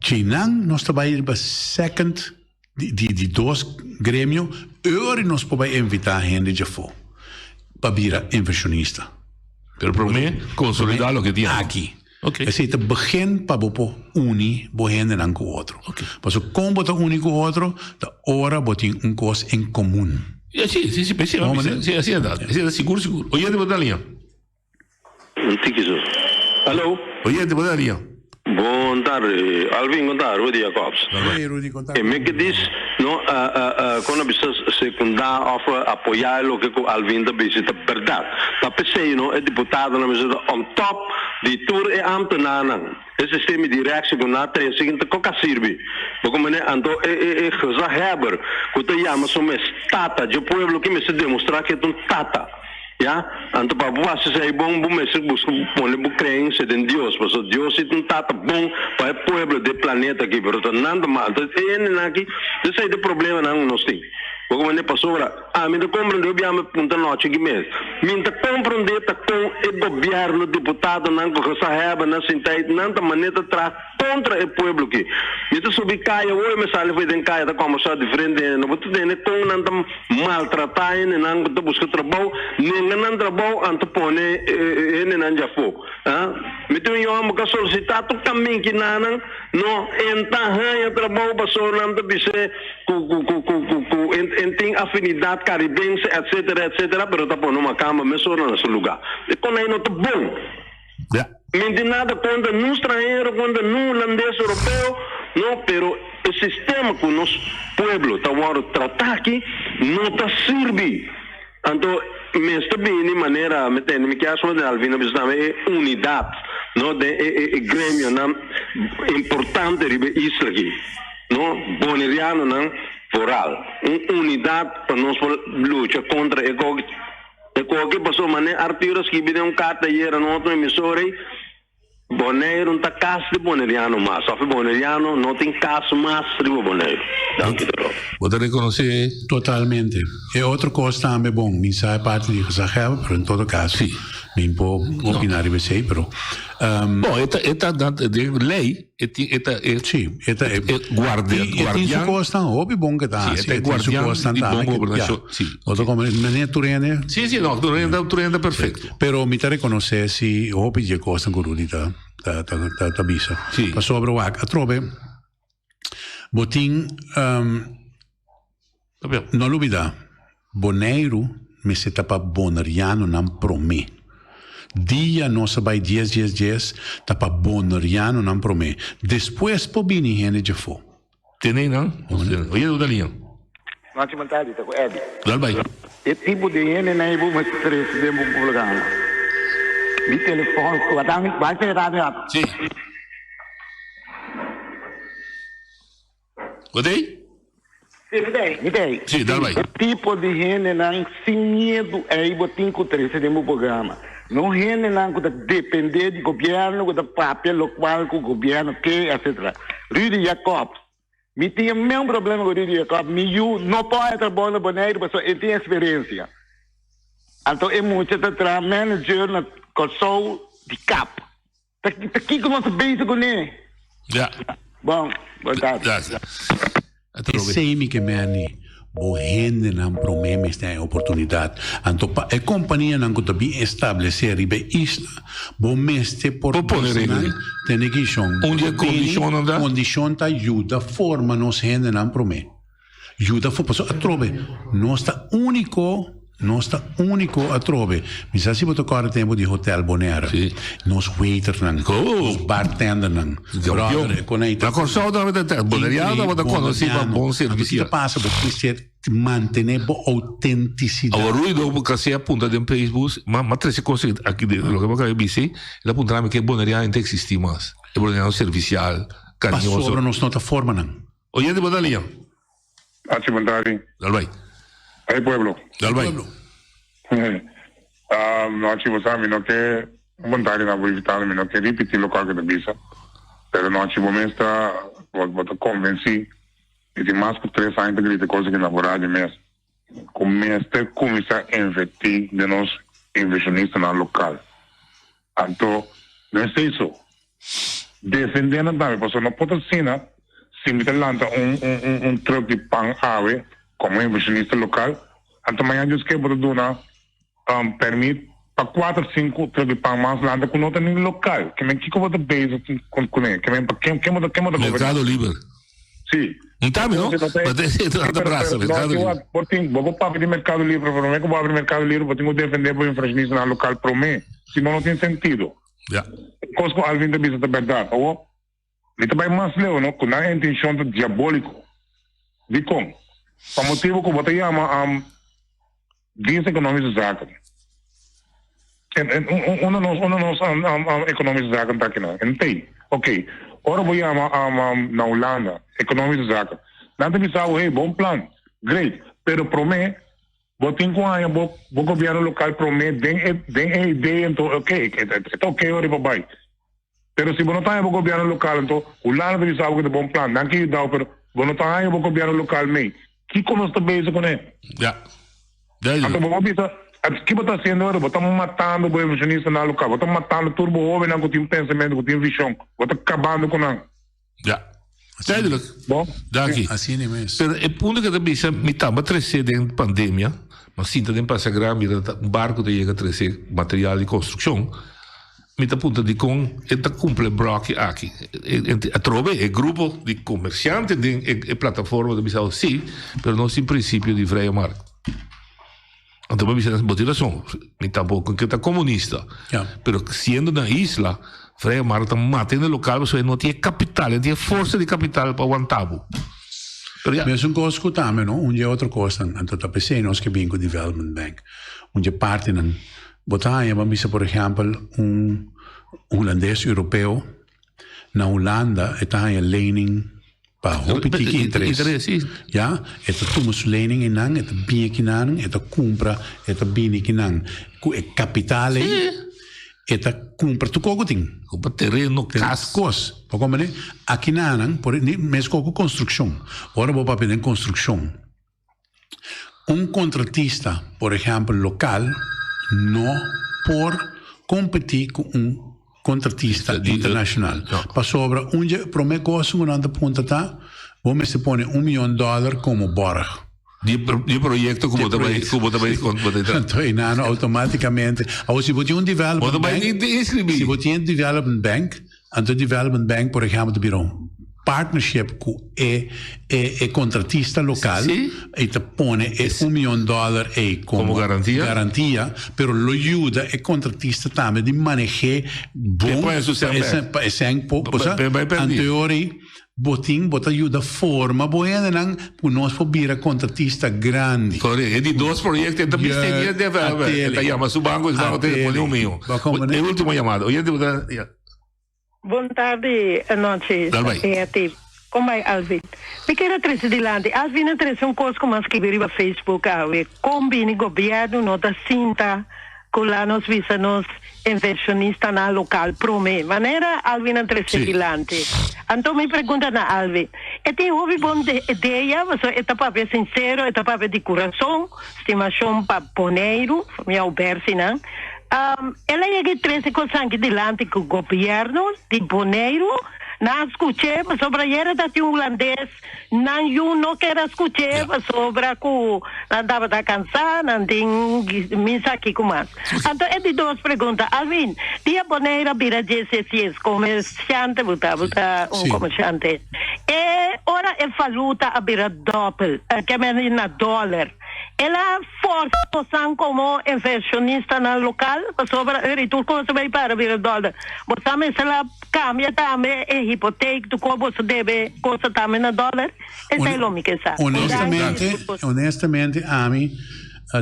C: Djinan nos ta bai riba second di di di dos gremio, ora nos por bai invitá hende djafó pa bira inversionista.
B: Pero prome konsolidá loke tin
C: aki.
B: Ok.
C: Esei ta begin pa bo por uni bo hendenan ku otro.
B: Ok.
C: Pasobra kon bo ta uni ku otro ta ora bo tin un kos en komun.
B: Ya, si, si, si, si, si, asina ta. Asina ta sigur, sigur. Oyente bo ta na liña.
D: Un tiki so. Alo.
B: Oyente bo ta na liña.
D: Bon tardi, Alvin, kon ta? Rudy Jacobs.
C: Hey Rudy, kon ta?
D: E mi ke dis, no, kon a bisa sekundá òf apoyá e loke ku Alvin ta bisa ta bèrdat. Ta p'esei, no, e diputadonan mester ta on top di tur e ámtenarnan. E sistema di direkshon ku nan a trese ta koka sirbi. Bo komprendé? Anto e e e gezaghebber ku ta yama su mes tata dje pueblo ki mester demostrá ku e ta un tata. Ya? Anto pa bo hasi esei bon bo mester buska pone bo kreensia den Dios, pasobra Dios si ta un tata bon pa e pueblo di e planeta aki, pero ta nan ta mal. Anto e hendenan aki, esei ta e problemanan ku nos tin. Bo komprendé? Pasobra ami ta komprendé hopi ami punta nochi aki mes. Mi ta komprendé ta kon e gobièrnu, diputadonan ku gezaghebbernan sinta ei, nan ta manera ta traha kontra e pueblo aki. Mi ta subi kaya hoy, mi sali for den kaya ta kòmbersá diferente hende. No bo ta tende kon nan ta maltratá hendenan ku ta buska trabou, nenga nan trabou anto pone hendenan djafó. Mi tin un yòmber ku a solisitá tur kamin ki nanan no en ta haña trabou pasobra nan ta bis'é ku ku ku ku ku ku en en tin afinidat karibense etsetera etsetera pero ta pone un makamba mesora na su lugá. E kon ei no ta bon.
B: Ja.
D: Mi tin nada kontra nun stranhero, kontra nun hulandes europeo, no, pero e sistema ku nos pueblo ta wòrdu tratá aki no ta sirbi. Anto mester bini manera mi tende mi kier asuma den Alvin a bisa tambe e unidat no den e e e gremionan importante riba e isla aki no, bonerianonan vooral un unidat pa nos por lucha kontra e kok e koki pasobra manera Arthur a skibi den un karta ayera na otro emisora ei Boneiru no ta kas di boneriano mas of e boneriano no tin kas mas riba Boneiru. Danki de Rob.
B: Bo ta rekonosé?
C: Totalmente. E otro kos tambe, bon, mi sa e parti di gezaghebber, pero en todo kaso
B: Sí.
C: mi no por opiná riba esei, pero.
B: Bon, e ta, e ta den lei, e tin, e ta e.
C: Sí, e ta e.
B: E guardia,
C: I e tin su
B: guardian.
C: kosnan hopi bon ke ta
B: Sí, e
C: hasi,
B: ta e
C: e tin su
B: guardian
C: kosnan
B: di
C: tambe
B: bon
C: ke, ya.
B: gobernashon, sí.
C: Bo ta komprende, meneer tur hende.
B: Sí, sí, no, tur hende, tur hende ta perfecto.
C: Pero mi ta rekonosé si hopi dje kosnan ku Rudy ta ta ta ta ta bisa.
B: Sí.
C: Pasobra wak, atrobe bo tin no lubida Boneiru mester ta pa bonerianonan promé. Dia nos a bai dies dies dies ta pa bonerianonan promé. Despues por bini hende djafó.
B: Tene nan, oye do ta liña.
E: Nochi bon tardi, ta ku Eddy.
B: Dal bai.
E: E tipo di hendenan ei bo mester trese den bo programa. Mi telefon, wata mi, bai pega radio ato.
B: Si. Bo ta ei?
E: Si, mi ta ei, mi ta ei.
B: Si, dal bai.
E: E tipo di hendenan sin miedu ei bo tin ku trese den bo programa. No hendenan ku ta depende di gobierno, ku ta papia lokual ku gobierno ke, etcetera. Rudy Jacobs. Mi tin e mesun problema ku Rudy Jacob, mi yu no por haña trabou na Boneiru pasobra e tin eksperensia. Anto e mucha ta traha manager na Kòrsou di kap. Ta ta kiko nos ta bezig kuné?
B: Ja.
E: Bon, bon tardi.
B: Gracias.
C: Esei mi ke meni, bo hendenan promé mester haña oportunidat. Anto pa e kompanianan ku ta bin establesé riba e isla, bo mester por
B: Por pone
C: bisa nan
B: regla.
C: tene kishon.
B: Un di e
C: Bo bini,
B: kondishonnan ta?
C: Kondishon ta yuda forma nos hendenan promé. Yuda for pasobra atrobe nos ta úniko, nos ta úniko atrobe. Mi sa si bo ta kòrda tempu di Hotel Bonaire.
B: Sí.
C: Nos waiternan,
B: Oh.
C: nos bartendernan. Brother, e kon ei ta.
B: Na Kòrsou tabata ta, Boneriano tabata konosí pa bon
C: Anto
B: servisio.
C: ki ta pasa? Bo mester mantené bo outentisidat.
B: Awor Ruido bo kasi a punta den Facebook, ma ma trese kos aki den loke bo akaba di bisa, el a puntra mi ke Boneriano ta eksistí mas, e Boneriano servisial, kariñoso.
C: Pasobra nos no ta forma nan.
B: Oyente bo ta liña.
F: Hachi bon tardi.
B: Dal bai.
F: Hey pueblo.
B: Dal bai.
F: No hachi bo sa mi no ke bon tardi na bo invitado mi no ke ripiti lokual ke ta bisa pero no hachi bo mes ta bo ta konvensi mi tin mas ku tres aña ta grita e kos aki na bo radio mes ku mester kuminsá invertí den nos invershonistanan lokal anto no esei so Defendé nan tambe, pasobra no por ta asina si mi ta lanta un un un truck di pan awe komo inversionista lokal, anto mañana Dios ke bo ta duna permit pa kuater sinku truck di pan mas lanta ku no ta ni lokal. Ke men kiko bo ta bezig kuné? Ke men pa ken ken bo ta ken bo ta goberná?
B: Merkado liber.
F: Si.
B: Un tambe no? Pero ta brasa merkado liber.
F: Bo tin bo por papia di merkado liber, pero promé ku bo abri merkado liber bo tin ku defendé bo inversionistanan lokal promé, si no no tin sentido.
B: Ja.
F: Kos ku Alvin ta bisa ta bèrdat. Awor, mi ta bai mas leu, no, ku nan intenshon ta diabóliko. Dikon? Pa motibu ku bo ta yama um Dienst Economische Zaken. En, en unda nos, unda nos um, um, um, Economische Zaken ta akinan? En tei. Oké. Ora bo yama um, um, na Hulanda, Economische Zaken, nan ta bisa bo, hey, bon plan, great, pero promé Bo tin cu haña bo bo gobierno local prome den e den e idea enton ok e ta ok ora pa bay pero si bo no ta haña bo gobierno local enton Hulanda ta bisa bo cu ta bon plan nan ke yudao pero bo no ta haña bo gobierno local mey kico nos ta bezig cune?
B: Ja.
F: Anto bo por bisa ki bo ta haciendo ora bo ta matando bo inversionistanan local bo ta matando tur bo hobennan cu tin pensamento cu tin vision bo ta cabando cu nan.
B: Ja. Duidelijk.
F: Bon.
B: Danki.
C: Asina mes.
B: Pero e punto ke ta bisa, mi tamba trese den pandemia, ma sinta den Pasagra mira ta un barco ta yega trese material di construccion, mi ta puntra dikon e ta cumpli e bloki aki. Atrobe e grupo di comerciante den e plataforma ta bisa si, pero nos tin principio di vrije markt. Anto mi a bisa, bo tin rason, mi tampoco ke ta comunista.
C: Ja.
B: Pero siendo na isla, Vrije Markt ta mata hende local pasobra e no tin e capital, e no tin e forsa di capital pa wanta bo. Pero ya.
C: Mesun cos cu tambe no, un dje otro cosnan, anto ta p'esey nos ke bin cu Development Bank. Un dje partinan, bo ta haña, bo a bisa por ehempel, un Hulandes Europeo na Hulanda e ta haña lening pa hopi tiki interes. Ya, e ta tuma su lening einan, e ta bini akinan, e ta kumpra, e ta bini akinan ku e kapital ei, e ta kumpra tur kos ku tin.
B: Kumpra tereno, kas.
C: Kos. Bo komprende? Akinanan, por meskos ku konstrukshon. Ora bo papia den konstrukshon. Un kontratista, por ehèmpel lokal, no por kompetí ku un kontratista internashonal. Pasobra un dje promé kos ku nan ta puntra ta, bo mester pone un mion dòler komo bòrg.
B: Di e proyekto ku bo ta bai ku bo ta bai
C: Anto e nano outomátikamente. Awor si bo tin un development
B: bank. Bo ta bai inskribí.
C: Si bo tin un development bank. Anto Development Bank por ehempel ta bira un partnership ku e e kontratista lokal i ta pone e un mion dòler ei komo
B: garantia
C: garantia pero lo yuda e kontratista tambe di maneh'é bon pa e sèn por anto e ora ei bo tin bo ta yuda forma bo hendenan ku nos por bira kontratista grandi.
B: Kore, e di dos proyekto e ta bista e dia development e ta yama su banko e su banko ta pone un mion. E ultimo yamada. Oyente bo ta.
G: Bon tardi anochi
B: Dal bai.
G: Sasingeti. Kon bai Alvin? Mi kier a trese dilanti. Alvin a trese un kos ku mi a skibi riba Facebook awe. Kon bini gobièrnu no ta sinta. ku la nos bisa nos inversionistanan lokal promé, manera Alvin a trese dilanti. Anto mi pregunta na Alvin, e tin hopi bon idea, pasobra e ta papia sinsero, e ta papia di kurason, stimashon pa Boneiru, famia Obersinan. El a yega e trese kosnan aki dilanti ku gobièrnu di Boneiru nan a skuch'é, pasobra ayera ta tin hulandes Nan yu no ker a skuch'é pasobra ku nan tabata kansá, nan tin misa kiko mas. Anto e di dos pregunta, Alvin, dia Bonaire a bira djesiesies, komersiante bo ta, bo ta un komersiante, e ora e valuta a bira dòpel, ke men di na dòler, El a forsa bosan komo inversionistanan lokal pasobra eri tur kos a bay para bira dòler. Bosan mester a kambia tambe e hipotek tu kos boso debe kosa tambe na dòler? Esei lo mi ke sa.
C: Honestamente, honestamente ami,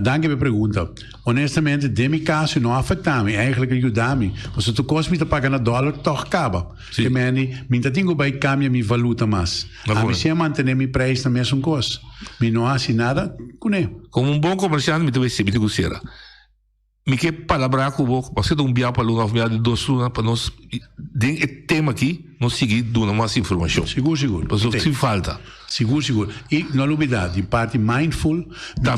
C: danki pa e pregunta. Honestamente den mi kaso no a afekta mi, eigenlijk a yuda mi. Pasobra tur kos mi ta paga na dòler tòg kaba. Ke meni mi ta tin ku bay kambia mi valuta mas. Ami si a mantene mi prijs na mesun kos. Mi no hasi nada kuné.
B: Komo un bon komersiante mi ta wese mi ta ku sera. Mi ke palabrá ku bo paske ta un bia pa luna òf bia di dos luna pa nos den e tema aki nos sigui duna mas informashon.
C: Sigur sigur.
B: Pasobra sin falta.
C: Sigur sigur. I no lubidá di parti mindful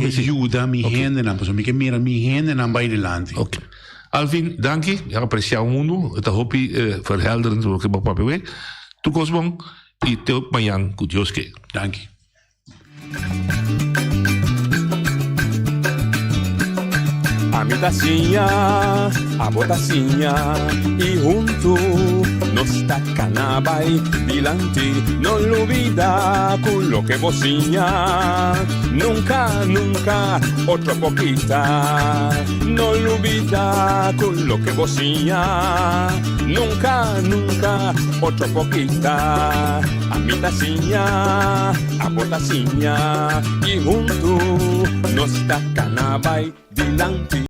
C: mi ke yuda mi hendenan pasobra mi ke mira mi hendenan bai dilanti.
B: Ok. Alvin danki mi a apresiá un mundu e ta hopi verhelderend loke bo a papia awe. Tur kos bon i te mañan ku Dios ke.
C: Danki.
A: Ami ta siña, abo ta siña y huntu nos ta cana bay dilanti. No lubida cu loke bo siña nunca, nunca otro por kita. No lubida cu loke bo siña nunca, nunca otro por kita. Ami ta siña, abo ta siña y huntu nos ta cana bay dilanti.